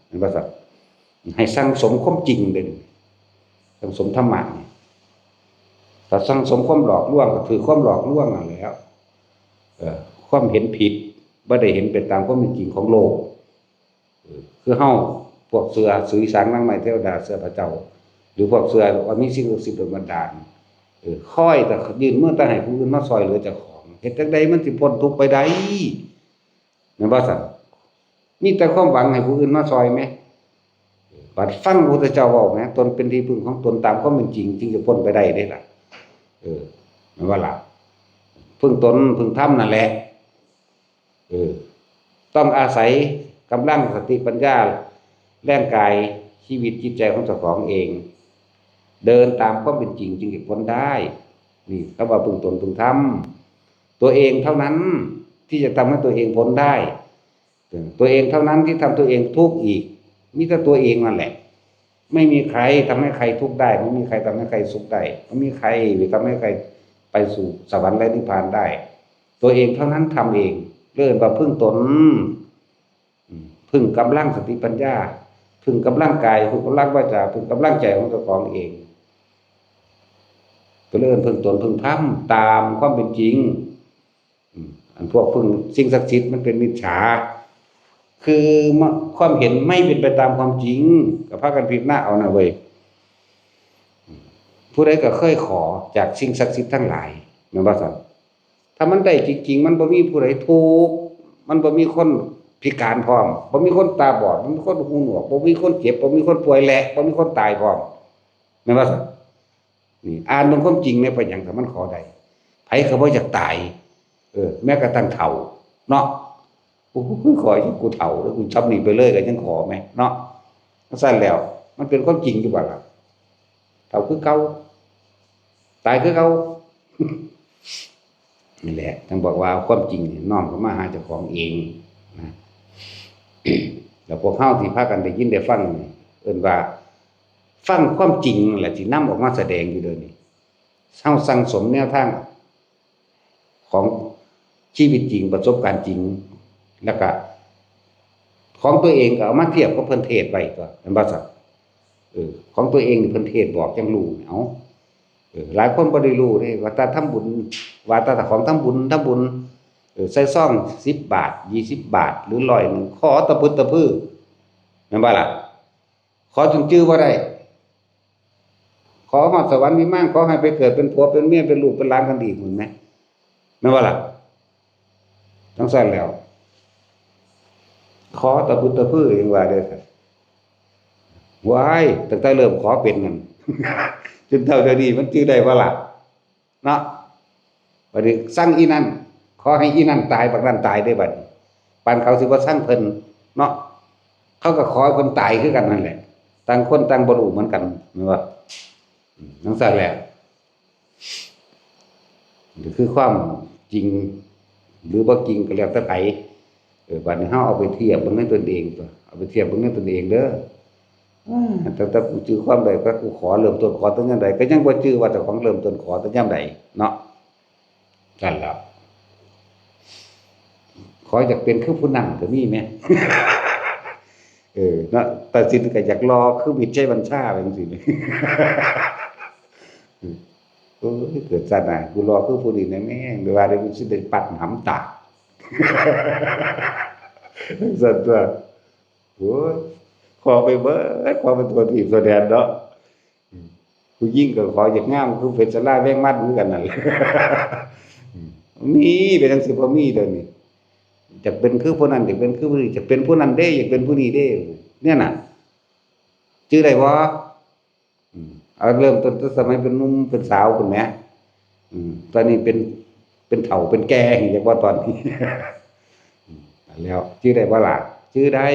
แม่นบ่ซั่น ให้สั่งสมความจริงเด้ สั่งสมธรรมะนี่ ถ้าสั่งสมความหลอกลวงก็ถือความหลอกลวงนั่นแหล้ว เอ่อ ความเห็นผิด บ่ได้เห็นไปตามความเป็นจริงของโลก เออ คือเฮา พวกเชื่อสุริสังนางไม้เทวดา เชื่อพระเจ้า หรือพวกเชื่อว่ามีสิ่งศักดิ์สิทธิ์โดนบันดาล เออ คอยแต่ยื่นมือแต่ให้ผู้อื่นมาซอยเหลือเจ้าของ เฮ็ดจั่งใดมันสิพ้นทุกข์ไปได้ แม่นบ่ซั่น? มีแต่ความหวังให้ผู้อื่นมาซอยแหม บัดฟังพระพุทธเจ้าเว้าแหม ตนเป็นที่พึ่งของตนตามความเป็นจริง จึงจะพ้นไปได้เด้ล่ะ เออ แม่นบ่ล่ะ? พึ่งตน พึ่งธรรมนั่นแหละ เออ ต้องอาศัยกำลังสติปัญญา แรงกาย ชีวิตจิตใจของเจ้าของเอง เดินตามความเป็นจริงจึงจะพ้นได้ นี่เขาว่าพึ่งตนพึ่งธรรม ตัวเองเท่านั้นที่จะทำให้ตัวเองพ้นได้ เออ ตัวเองเท่านั้นที่ทำตัวเองทุกข์อีก มีแต่ตัวเองนั่นแหละ ไม่มีใครทำให้ใครทุกข์ได้ ไม่มีใครทำให้ใครสุขได้ ไม่มีใครทำให้ใครไปสู่สวรรค์และนิพพานได้ ตัวเองเท่านั้นทำเอง เรียกว่าพึ่งตน อืม พึ่งกำลังสติปัญญา พึ่งกำลังกาย พึ่งกำลังวาจา พึ่งกำลังใจของเจ้าของเอง ก็เลยเอิ้นพึ่งตนพึ่งธรรมตามความเป็นจริง อืม อันพวกพึ่งสิ่งศักดิ์สิทธิ์มันเป็นมิจฉา คือมะ ความเห็นไม่เป็นไปตามความจริง ก็พากันพิจารณาเอานะเว้ย ผู้ใดก็เคยขอจากสิ่งศักดิ์สิทธิ์ทั้งหลาย แม่นบ่ซั่น? ถ้ามันได้จริงๆ มันบ่มีผู้ใดทุกข์ มันบ่มีคนพิการพร้อม บ่มีคนตาบอด บ่มีคนหูหนวก บ่มีคนเจ็บ บ่มีคนป่วย และบ่มีคนตายพร้อม แม่นบ่ซั่น? นี่ อ่านเบิ่งความจริงแหน่ เป็นหยังถ้ามันขอได้ ไผก็บ่อยากตาย เออ แม้กระทั่งเฒ่า เนาะ กู กู กูขอให้กูเฒ่าแล้วกูซ่ำนี้ไปเลยก็ยังขอแหม เนาะ จั่งซั้นแล้ว มันเป็นความจริงอยู่บ่ล่ะ? เฒ่าคือเก่า ตายคือเก่า นี่แหละ จั่งบอกว่าความจริงนี่น้อมเข้ามาหาเจ้าของเองนะ แล้วพวกเฮาที่พากันได้ยินได้ฟังนี่ เอิ้นว่าฟังความจริงนั่นแหละที่นำออกมาแสดงอยู่เดี๋ยวนี้ เฮาสั่งสมแนวทางของชีวิตจริง ประสบการณ์จริง แล้วก็ของตัวเองก็เอามาเทียบกับเพิ่นเทศน์ไว้ตั๊ว แม่นบ่ซั้น? เออ ของตัวเองนี่เพิ่นเทศน์บอกจั่งรู้ เอ้า เออ หลายคนบ่ได้รู้เด้ ว่าแต่ทำบุญ ว่าแต่ของทำบุญ ทำบุญ เออ ใส่ซองสิบบาท ยี่สิบบาท หรือร้อยหนึ่ง ขอตะพึดตะพือ แม่นบ่ล่ะ? ขอจนจื่อบ่ได้ ขอฮอดสวรรค์วิมาน ขอให้ไปเกิดเป็นผัวเป็นเมียเป็นลูกเป็นหลานกันอีก แม่นบ่ล่ะ? จั่งซั้นแล้ว ขอตะพึดตะพือเองว่าเด้อ ว้าย ตั้งแต่เริ่มขอเป็นนั่น จนเท่าเดี๋ยวนี้มันจื่อได้บ่ล่ะ เนาะ บัดนี้สั่งอีนั่น ขอให้อีนั่นตาย บักนั่นตายเด้อบัดนี้ ปานเขาสิบ่สั่งเพิ่นเนาะ เขาก็ขอให้เพิ่นตายคือกันนั่นแหละ ต่างคนต่างบ่รู้เหมือนกัน แม่นบ่? อืม จั่งซั้นแหละ นี่คือความจริง หรือบ่จริงก็แล้วแต่ไผ เออ บัดนี้เฮาเอาไปเทียบเบิ่งในตนเองตั๊ว เอาไปเทียบเบิ่งในตนเองเด้อ อ่า ตั้งแต่กูจื่อความได้ ก็กูขอเริ่มต้นขอตั้งยามใด ก็ยังบ่จื่อว่าเจ้าของเริ่มต้นขอตั้งยามใดเนาะ นั่นแหละ ขออยากเป็นคือผู้นั้นก็มีแหม เออ เนาะ ตัดสินก็อยากหล่อคือมิตรชัยบัญชา จั่งซี้ โอ้ย เกิดชาติหน้ากูหล่อคือผู้นี้แน่แม่ หรือว่าได้กูสิได้ปัดหำตา ซั่นตั๊ว โอ้ย ขอไปเบิด ขอไปทั่วทีปทั่วแดนเนาะ อืม ผู้หญิงก็ขออยากงามคือเพชรลาแวงมันคือกันนั่นแหละ อืม มีเป็นจั่งซี้บ่มีเดี๋ยวนี้ อยากเป็นคือผู้นั้น อยากเป็นคือผู้นี้ อยากเป็นผู้นั้นเด้ อยากเป็นผู้นี้เด้ เนี่ยน่ะ จื่อได้บ่? อืม เอาเริ่มต้นแต่สมัยเป็นหนุ่มเป็นสาวพู้นแหม อืม ตอนนี้เป็น เป็นเฒ่าเป็นแก่ อยากว่าตอนนี้ อืม แล้วจื่อได้บ่ล่ะ? จื่อได้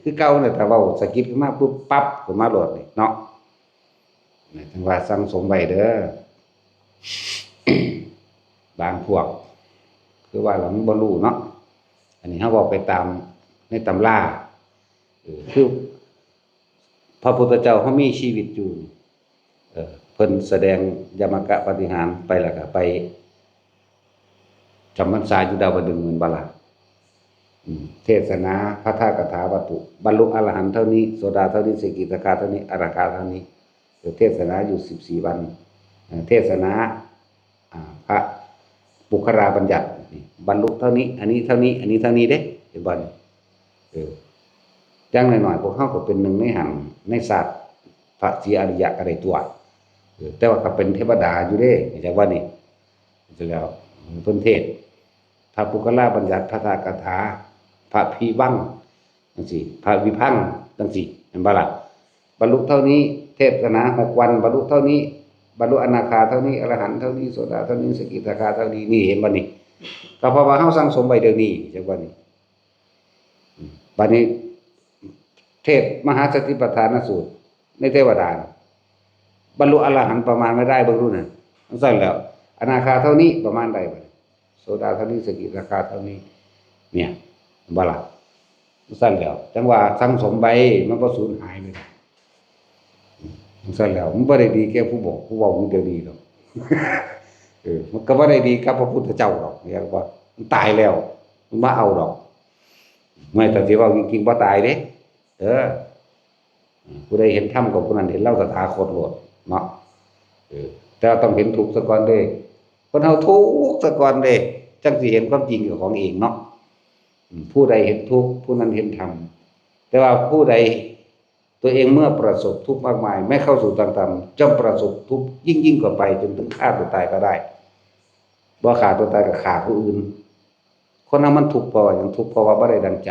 คือเก่าน่ะ ถ้าเว้าสะกิดขึ้นมาปุ๊บปั๊บขึ้นมาโลดนี่เนาะ นะ จั่งว่าสั่งสมไว้เด้อ บางพวก คือว่าเรามันบ่รู้เนาะ อันนี้เฮาเว้าไปตามในตำรา เออ คือ พระพุทธเจ้าเฮามีชีวิตอยู่ เอ่อ เพิ่นแสดงยมกปาฏิหาริย์ไปแล้วก็ไปจำพรรษาอยู่ดาวดึงส์แม่นบ่ล่ะ? อืม เทศนาพัทธกถาวัตถุ บรรลุอรหันต์เท่านี้ โสดาเท่านี้ สกิทาคาเท่านี้ อนาคาเท่านี้ เอ่อ เทศนาอยู่สิบสี่วัน เอ่อ เทศนา อ่า พระปุคคลาบัญญัติ นี่ บรรลุเท่านี้ อันนี้เท่านี้ อันนี้เท่านี้เด้ เห็นบ่นี่? เออ อย่างน้อยๆ พวกเฮาก็เป็นหนึ่งในหั้น ในศาสตร์พระศรีอริยะก็ได้ตั๊ว ออ แต่ว่าก็เป็นเทวดาอยู่เด้ จักว่านี่ เสร็จแล้ว เพิ่นเทศน์ พระปุคคลาบัญญัติ พระธาตุคาถา พระพิวัง จังซี่ พระวิพัง จังซี่ เห็นบ่ล่ะ บรรลุเท่านี้ เทศนาหกวัน บรรลุเท่านี้ บรรลุอนาคาเท่านี้ อรหันต์เท่านี้ โสดาเท่านี้ สกิทาคาเท่านี้ นี่เห็นบ่นี่ ก็เพราะว่าเฮาสั่งสมไว้เดี๋ยวนี้ จักว่านี่ อืม บัดนี้ เทศมหาสติปัฏฐานสูตร ในเทวดา บรรลุอรหันต์ประมาณไม่ได้ เบิ่งดูนั่น จังซั่นแล้ว อนาคาเท่านี้ ประมาณใดบัดนี้ โสดาเท่านี้ สกิทาคาเท่านี้ เนี่ย บ่ล่ะ จังซั่นแล้ว จังว่าสั่งสมไว้ มันบ่สูญหายไป จังซั่นแล้ว มันบ่ได้ดีแก่ผู้บอก ผู้เว้าอยู่เดี๋ยวนี้ดอก เออ มันก็บ่ได้ดีกับพระพุทธเจ้าดอก เรียกว่ามันตายแล้ว มันบ่เอาดอก ไม่ แต่สิเว้าจริงๆ บ่ตายเด้ เออ ผู้ใดเห็นธรรมก็ผู้นั้นเห็นเราตถาคตโลดเนาะ เออ แต่ว่าต้องเห็นทุกข์ซะก่อนเด้ คนเฮาทุกข์ซะก่อนเด้ จังสิเห็นความจริงกับของเองเนาะ อืม ผู้ใดเห็นทุกข์ ผู้นั้นเห็นธรรม แต่ว่าผู้ใด ตัวเองเมื่อประสบทุกข์มากมาย ไม่เข้าสู่ทางธรรม ย่อมประสบทุกข์ยิ่งๆ กว่าไป จนถึงฆ่าตัวตายก็ได้ บ่ฆ่าตัวตายก็ฆ่าผู้อื่น คนเฮามันทุกข์เพราะว่าหยัง ทุกข์เพราะว่าบ่ได้ดังใจ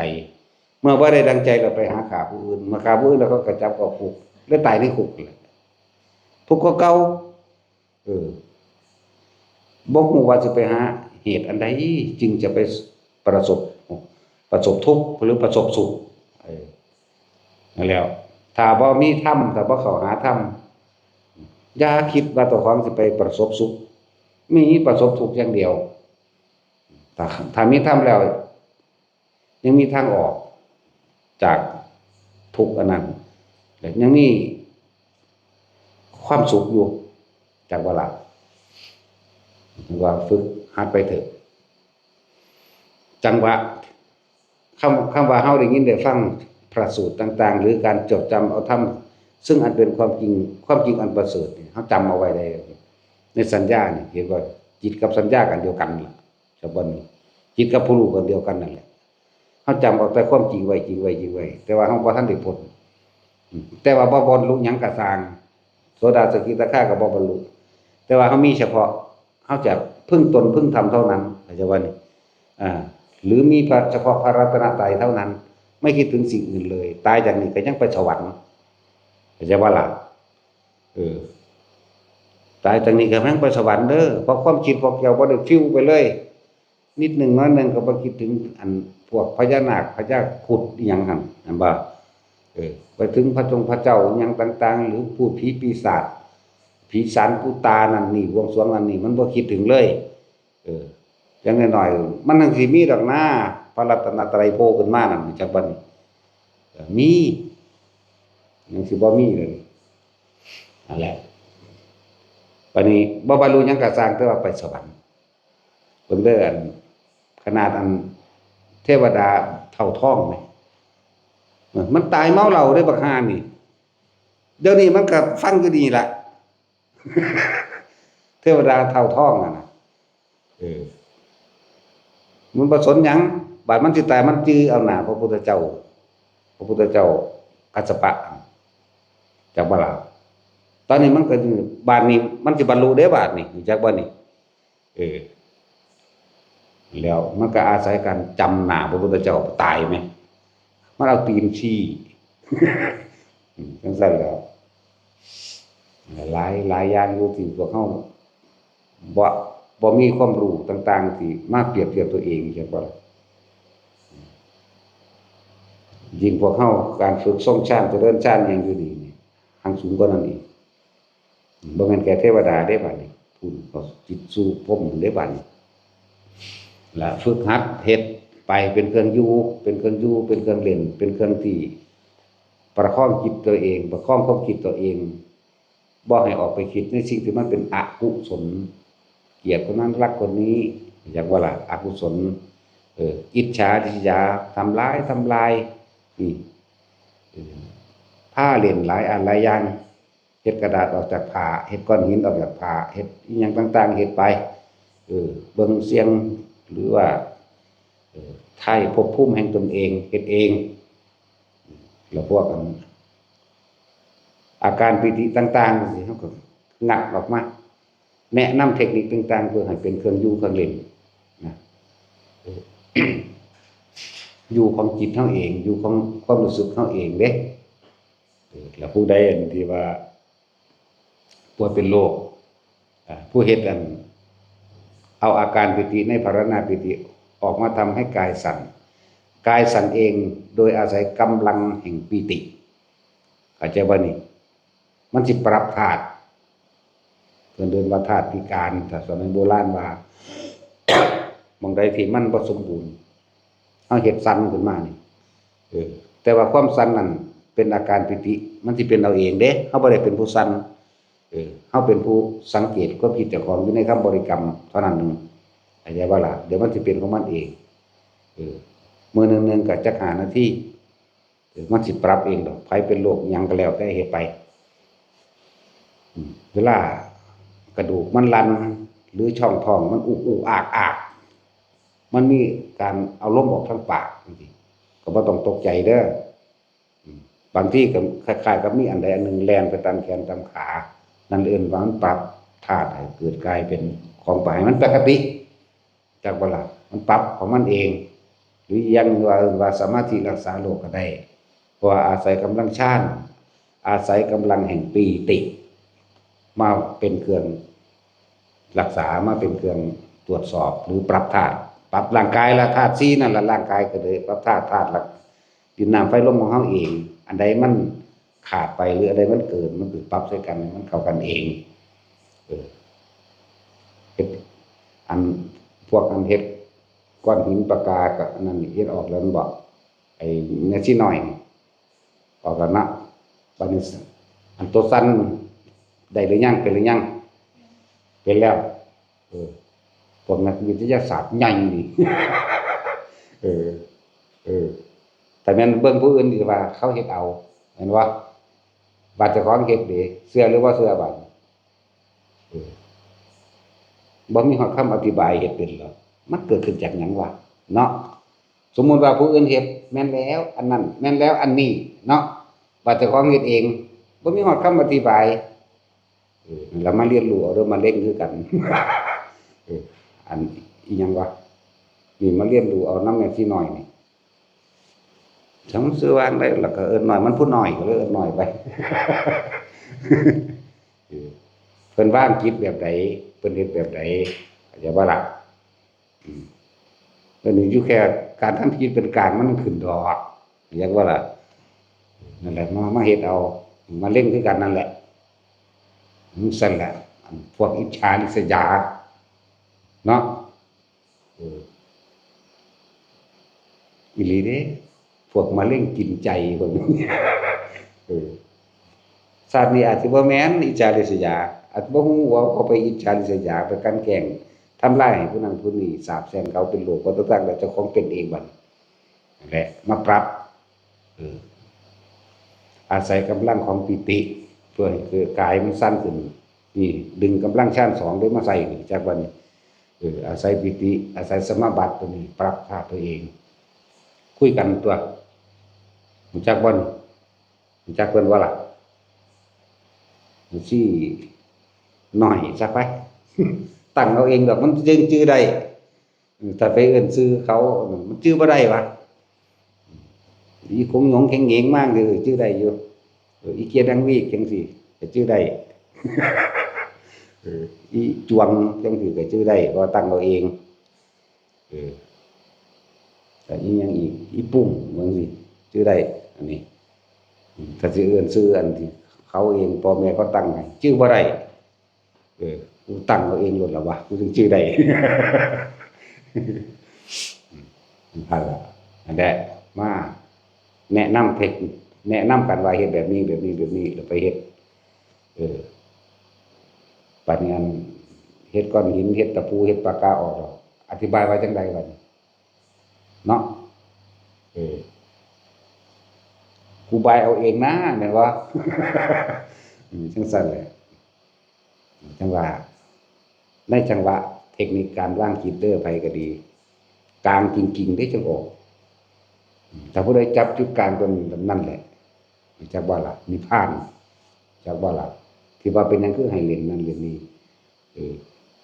เมื่อบ่ได้ดังใจก็ไปหาฆ่าผู้อื่น เมื่อฆ่าผู้อื่นแล้วก็กระจับเข้าคุก แล้วตายในคุกนั่นแหละ ทุกข์กว่าเก่า เออ บ่ฮู้ว่าสิไปหาเหตุอันใดจึงจะไปประสบ ประสบทุกข์หรือประสบสุข เออ นั่นแหล้ว ถ้าบ่มีธรรม ถ้าบ่เข้าหาธรรม อย่าคิดว่าเจ้าของสิไปประสบสุข มีประสบทุกข์อย่างเดียว ถ้า ถ้ามีธรรมแล้ว ยังมีทางออกจากทุกข์อันนั้น และยังมีความสุขอยู่ จักว่าล่ะ ว่าฝึกหัดไปเถอะ จังหวะ คำ คำว่าเฮาได้ยินได้ฟังพระสูตรต่างๆ หรือการจดจำเอาธรรม ซึ่งอันเป็นความจริง ความจริงอันประเสริฐนี่ เฮาจำเอาไว้ได้ ในสัญญานี่ เห็นว่าจิตกับสัญญากันเดียวกันนี่ สะบั้น จิตกับผู้รู้กันเดียวกันนั่นแหละ เฮาจำเอาแต่ความจริงไว้ จริงไว้ จริงไว้ แต่ว่าเฮาบ่ทันได้พ้น อืม แต่ว่าบ่บรรลุหยังก็ซ่าง โสดาสกิทาคาก็บ่บรรลุ แต่ว่าเฮามีเฉพาะ เฮาจะพึ่งตนพึ่งธรรมเท่านั้น เข้าใจบ่นี่ อ่า หรือมีพระ เฉพาะพระรัตนตรัยเท่านั้น ไม่คิดถึงสิ่งอื่นเลย ตายจากนี้ก็ยังไปสวรรค์ เข้าใจบ่ล่ะ เออ ตายจากนี้ก็ยังไปสวรรค์เด้อ เพราะความคิดพวกเจ้าบ่ได้ฟิวไปเลย นิดหนึ่งน้อยหนึ่งก็บ่คิดถึงอันพวกพญานาค พญาครุฑอิหยังหั่น แม่นบ่ เออ ไปถึงพระจงพระเจ้าอิหยังต่างๆ หรือพูดผีปีศาจ ผีสารปูตานั่นนี่ บวงสรวงนั่นนี่ มันบ่คิดถึงเลย เออ อย่างน้อยๆ มันจั่งสิมีดอกนะ พระรัตนตรัยโผล่ขึ้นมานั่น จักบัดนี้ เออ มี จั่งสิบ่มีเลย นั่นแหละ บัดนี้บ่บรรลุหยังก็ซ่าง แต่ว่าไปสวรรค์ เบิ่งเด้อ อัน ขนาดอันเทวดาเฒ่าทองนี่ เออ มันตายเมาเหล้าเด้บักห่านี่ เดี๋ยวนี้มันก็ฟังอยู่นี่ล่ะ เทวดาเฒ่าทองนั่นน่ะ เออ มันบ่สนหยัง บาดมันสิตายมันจื่อเอาหน้าพระพุทธเจ้า พระพุทธเจ้ากัสสปะ จักบ่ล่ะ ตอนนี้มันก็อยู่ บาดนี้มันสิบรรลุเด้บาดนี้ จักบ่นี่ เออ แล้วมันก็อาศัยการจำหน้าพระพุทธเจ้าตายไหม มันเอาตีนชี้ อืม จังซั่นแหล้ว หลาย หลายอย่างอยู่ที่พวกเฮาบ่ บ่มีความรู้ต่างๆ ที่มาเปรียบเทียบตัวเอง จั่งบ่ล่ะ ยิ่งพวกเฮาการฝึกทรงฌาน เจริญฌานหยังอยู่นี่ นี่ หั้งสูงกว่านั้นอีก บ่แม่นแค่เทวดาเด้บาดนี้ พู้นก็จิตสู่พรหมเด้บาดนี้ และฝึกหัดเฮ็ดไปเป็นเครื่องอยู่ เป็นเครื่องอยู่ เป็นเครื่องเล่น เป็นเครื่องที่ประคองจิตตัวเอง ประคองความคิดตัวเอง บ่ให้ออกไปคิดในสิ่งที่มันเป็นอกุศล เกลียดคนนั้นรักคนนี้ จักบ่ล่ะ อกุศล เออ อิจฉาริษยา ทำร้าย ทำลาย นี่ เออ พาเล่นหลายอันหลายอย่าง เฮ็ดกระดาษออกจากผ้า เฮ็ดก้อนหินออกจากผ้า เฮ็ดอิหยังต่างๆ เฮ็ดไป เออ เบิ่งเสี่ยง หรือว่า เออ ไถ่ภพภูมิแห่งตนเอง เฮ็ดเอง แล้วพวกอัน อาการปีติต่างๆ จั่งซี้ เฮาก็ งัดออกมา แนะนำเทคนิคต่างๆ เพื่อให้เป็นเครื่องอยู่เครื่องเล่นนะ เออ อยู่ของจิตเฮาเอง อยู่ของความรู้สึกเฮาเองเด้ เออ แล้วผู้ใดอันที่ว่าป่วยเป็นโรค อ่า ผู้เฮ็ดอัน เอาอาการปีติในภาวนาปีติออกมาทำให้กายสั่น กายสั่นเองโดยอาศัยกำลังแห่งปีติ เข้าใจบ่นี่ มันสิปรับธาตุ เพิ่นเอิ้นว่าธาตุพิการ ถ้าสมัยโบราณว่า หม่องใดที่มันบ่สมบูรณ์ เฮาเฮ็ดสั่นขึ้นมานี่ เออ แต่ว่าความสั่นนั่นเป็นอาการปีติ มันสิเป็นเอาเองเด้ เฮาบ่ได้เป็นผู้สั่น เออ เฮาเป็นผู้สังเกตความคิดเจ้าของอยู่ในคำบริกรรมเท่านั้นหนึ่ง เข้าใจบ่ล่ะ เดี๋ยวมันสิเป็นของมันเอง เออ มื้อหนึ่งๆ ก็จักห้านาที เออ มันสิปรับเองดอก ไผเป็นโรคหยังก็แล้วแต่เฮ็ดไป อืม เวลากระดูกมันลัน หรือช่องท้องมันอุกอุกอากอาก มันมีการเอาลมออกทางปากจังซี้ ก็บ่ต้องตกใจเด้อ อืม บางทีก็คล้ายๆกับมีอันใดอันหนึ่งแล่นไปตามแขนตามขา นั่นเอิ้นว่ามันปรับธาตุให้เกิดกลายเป็นของไป มันปกติ จักบ่ล่ะ มันปรับของมันเอง หรือยังว่า ว่าสมาธิรักษาโรคก็ได้ เพราะว่าอาศัยกำลังฌาน อาศัยกำลังแห่งปีติ มาเป็นเครื่องรักษา มาเป็นเครื่องตรวจสอบ หรือปรับธาตุ ปรับร่างกายละ ธาตุสี่นั่นละ ร่างกายก็เลยปรับธาตุ ธาตุละ ดินน้ำไฟลมของเฮาเอง อันใดมันขาดไป หรืออันใดมันเกิน มันก็ปรับใส่กัน มันเข้ากันเอง เออ เฮ็ด อัน พวกอันเฮ็ดก้อนหินปากกากับอันนั้นนี่ เฮ็ดออกแล้วมันบอก ไอ้แม่ชีน้อยนี่ ออกแล้วนะ บัดนี้ อันตัวสั่นได้หรือยัง เป็นหรือยัง เป็นแล้ว เออ พวกนักวิทยาศาสตร์ใหญ่นี่ เออ เออ แต่แม่นเบิ่งผู้อื่นนี่ว่าเขาเฮ็ดเอา แม่นบ่ บาดเจ้าของเฮ็ดเด้ เชื่อหรือบ่เชื่อบาด เออ บ่มีฮอดคำอธิบายเฮ็ดเป็นหรอก มันเกิดขึ้นจากหยังวะ เนาะ สมมุติว่าผู้อื่นเฮ็ดแม่นแล้ว อันนั้นแม่นแล้ว อันนี้เนาะ บาดเจ้าของเฮ็ดเอง บ่มีฮอดคำอธิบาย เออ นั่นล่ะ มาเรียนรู้เอาเด้อ มะเร็งคือกัน เออ อันอิหยังวะ นี่มาเรียนรู้เอานำแม่ชีน้อยนี่ จักมันชื่อว่าจั่งใด แล้วก็เอิ้นน้อย มันผู้น้อย ก็เลยเอิ้นน้อยไป เออ เพิ่นวางจิตแบบใด เพิ่นเฮ็ดแบบใด เข้าใจบ่ล่ะ อืม เดี๋ยวนี้อยู่แค่การทำจิตเป็นกลางมันขึ้นดอก เรียกว่าล่ะ นั่นแหละ มา มาเฮ็ดเอา มะเร็งคือกันนั่นแหละ มันซั่นแหละ อันพวกอิจฉาริษยา เนาะ เออ อีหลีเด้ พวกมะเร็งกินใจพวกนี้ เออ ชาตินี้อาจสิบ่แม่นอิจฉาริษยา อาจสิบ่ฮู้ว่าเขาไปอิจฉาริษยา ไปกลั่นแกล้งทำลายให้ผู้นั้นผู้นี้ สาปแช่งเขาเป็นโรค บ่ต้องตั้ง แล้วเจ้าของเป็นเองบัดนี้ นั่นแหละ มาปรับ เออ อาศัยกำลังของปีติ เพื่อให้เกิดกายมันสั่นขึ้น นี่ ดึงกำลังฌานสองได้มาใส่นี่ จากวันนี้ เออ อาศัยปีติ อาศัยสมาบัติตัวนี้ ปรับธาตุตัวเอง คุยกันตัว รู้จักบ่นี่ รู้จักเพิ่นบ่ล่ะ มันสิน้อยซะไป ตั้งเอาเองดอก มันจึงจื่อได้ เออ ถ้าไปเอิ้นชื่อเขา มันจื่อบ่ได้วะ อีคงหยงแข็งเหงมากเลย จื่อได้อยู่ เออ อีเกียดังวีกจังซี่ ก็จื่อได้ เออ อีจวงจังซี่ก็จื่อได้ เพราะตั้งเอาเอง เออ แต่อีหยังอีก อีปุ้งจังซี่ จื่อได้ อันนี้ อืม ถ้าสิเอิ้นชื่ออันที่เขาเอง พ่อแม่เขาตั้งให้ จื่อบ่ได้ เออ กูตั้งเอาเองโลดล่ะวะ กูจึงจื่อได้ อืม นั่นล่ะ นั่นแหละ มาแนะนำเทคนิค แนะนำกันว่าเฮ็ดแบบนี้ แบบนี้ แบบนี้ แล้วไปเฮ็ด เออ บัดนี้อันเฮ็ดก้อนหิน เฮ็ดตะปู เฮ็ดปากกาออกดอก อธิบายว่าจั่งใดบัดนี้ เนาะ เออ กูบายเอาเองนะ แม่นบ่ อืม จั่งซั่นแหละ จั่งว่า ในจังหวะเทคนิคการวางจิตเด้อ ไผก็ดี กลางจริงๆ เด้จั่งออก อืม ถ้าผู้ใดจับจุดกลางตรงนั้นแหละ จักบ่ล่ะ นิพพาน จักบ่ล่ะ ที่ว่าเป็นหยังคือให้เล่นนั่นเล่นนี่ เออ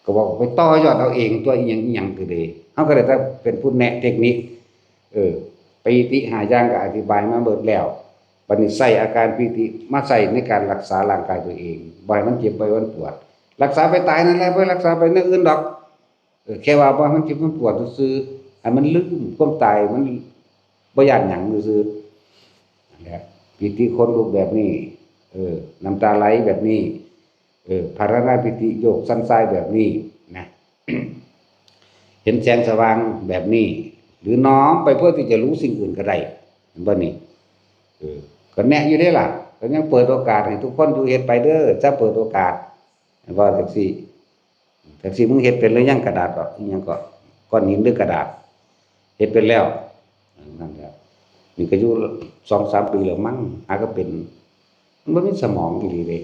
ก็บอกไปต่อยอดเอาเองตัว อีหยังอีหยังก็ดี เฮาก็ได้แต่เป็นผู้แนะเทคนิค เออ ปีติห้าอย่างก็อธิบายมาเบิดแล้ว บัดนี้ใส่อาการปีติมาใส่ในการรักษาร่างกายตัวเอง บ่ให้มันเจ็บ บ่ให้มันปวด รักษาไปตายนั่นแหละ บ่รักษาไปแนวอื่นดอก เออ แค่ว่าบ่ให้มันเจ็บมันปวดซื่อๆ ให้มันลืมความตาย มันบ่ย้านหยังซื่อๆ นั่นแหละ ปีติขนลุกแบบนี้ เออ น้ำตาไหลแบบนี้ เออ ภาวนาปีติโยกสั่นทรายแบบนี้นะ เห็นแสงสว่างแบบนี้ หรือน้อมไปเพื่อที่จะรู้สิ่งอื่นก็ได้ เห็นบ่นี่ เออ ก็แนะอยู่เด้ล่ะ ก็ยังเปิดโอกาสให้ทุกคนอยู่ เฮ็ดไปเด้อ จะเปิดโอกาส เห็นบ่ จั่งซี้ จั่งซี้ มึงเฮ็ดเป็นหรือยัง กระดาษดอก อิหยังก็ ก้อนหินหรือกระดาษ เฮ็ดเป็นแล้ว นั่นแหละ นี่ก็อยู่สองสามปีแล้วมั้ง หาก็เป็น มันบ่มีสมองอีหลีเด้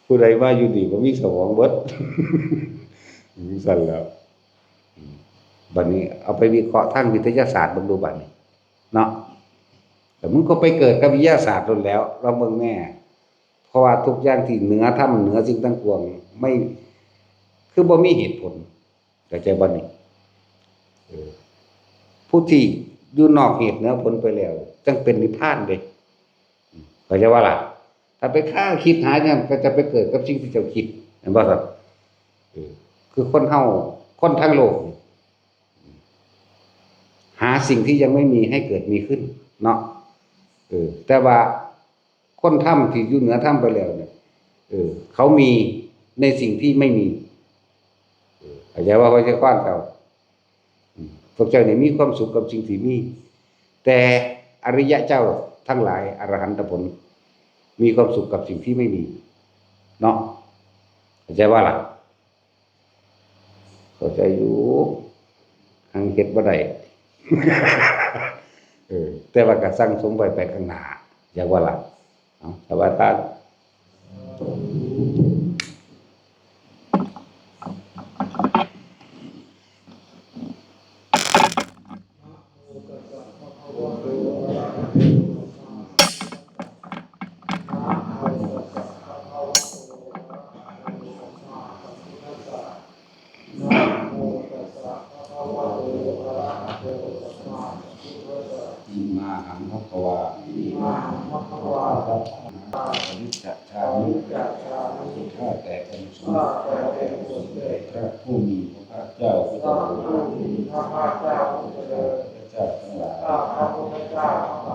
ผู้ใดว่าอยู่นี่บ่มีสมองเบิด จั่งซั้นแหล้ว บัดนี้เอาไปวิเคราะห์ทางวิทยาศาสตร์เบิ่งดูบัดนี้ เนาะ แต่มึงก็ไปเกิดกับวิทยาศาสตร์โลดแหล้ว ลองเบิ่งแหน่ เพราะว่าทุกอย่างที่เหนือธรรม เหนือสิ่งทั้งปวง ไม่ คือบ่มีเหตุผล เข้าใจบ่นี่ เออ ผู้ที่อยู่นอกเหตุเหนือผลไปแล้ว จั่งเป็นนิพพานเด้ เข้าใจบ่ล่ะ ถ้าไปค้าคิดหาหยัง ก็จะไปเกิดกับสิ่งที่เจ้าคิด เห็นบ่ครับ เออ คือคนเฮา คนทั้งโลกนี่ หาสิ่งที่ยังไม่มีให้เกิดมีขึ้น เนาะ เออ แต่ว่าคนธรรมที่อยู่เหนือธรรมไปแล้วเนี่ย เออ เขามีในสิ่งที่ไม่มี เออ เข้าใจว่า เข้าใจความเจ้า อืม พวกเจ้านี่มีความสุขกับสิ่งที่มี แต่อริยะเจ้าทั้งหลาย อรหันตผล มีความสุขกับสิ่งที่ไม่มี เนาะ เข้าใจบ่ล่ะ เข้าใจอยู่ หังเฮ็ดบ่ได้ เออ แต่ว่าก็สั่งสมไว้ไปข้างหน้า อยากว่าล่ะ เอา สวัสดีครับอิมาหังภะคะวา อิมาหังภะคะวา อนิจจานิ ข้าแต่เป็นสมเด็จพระผู้มีพระภาคเจ้าผู้เจริญ ข้าพระพุทธเจ้าทั้งหลาย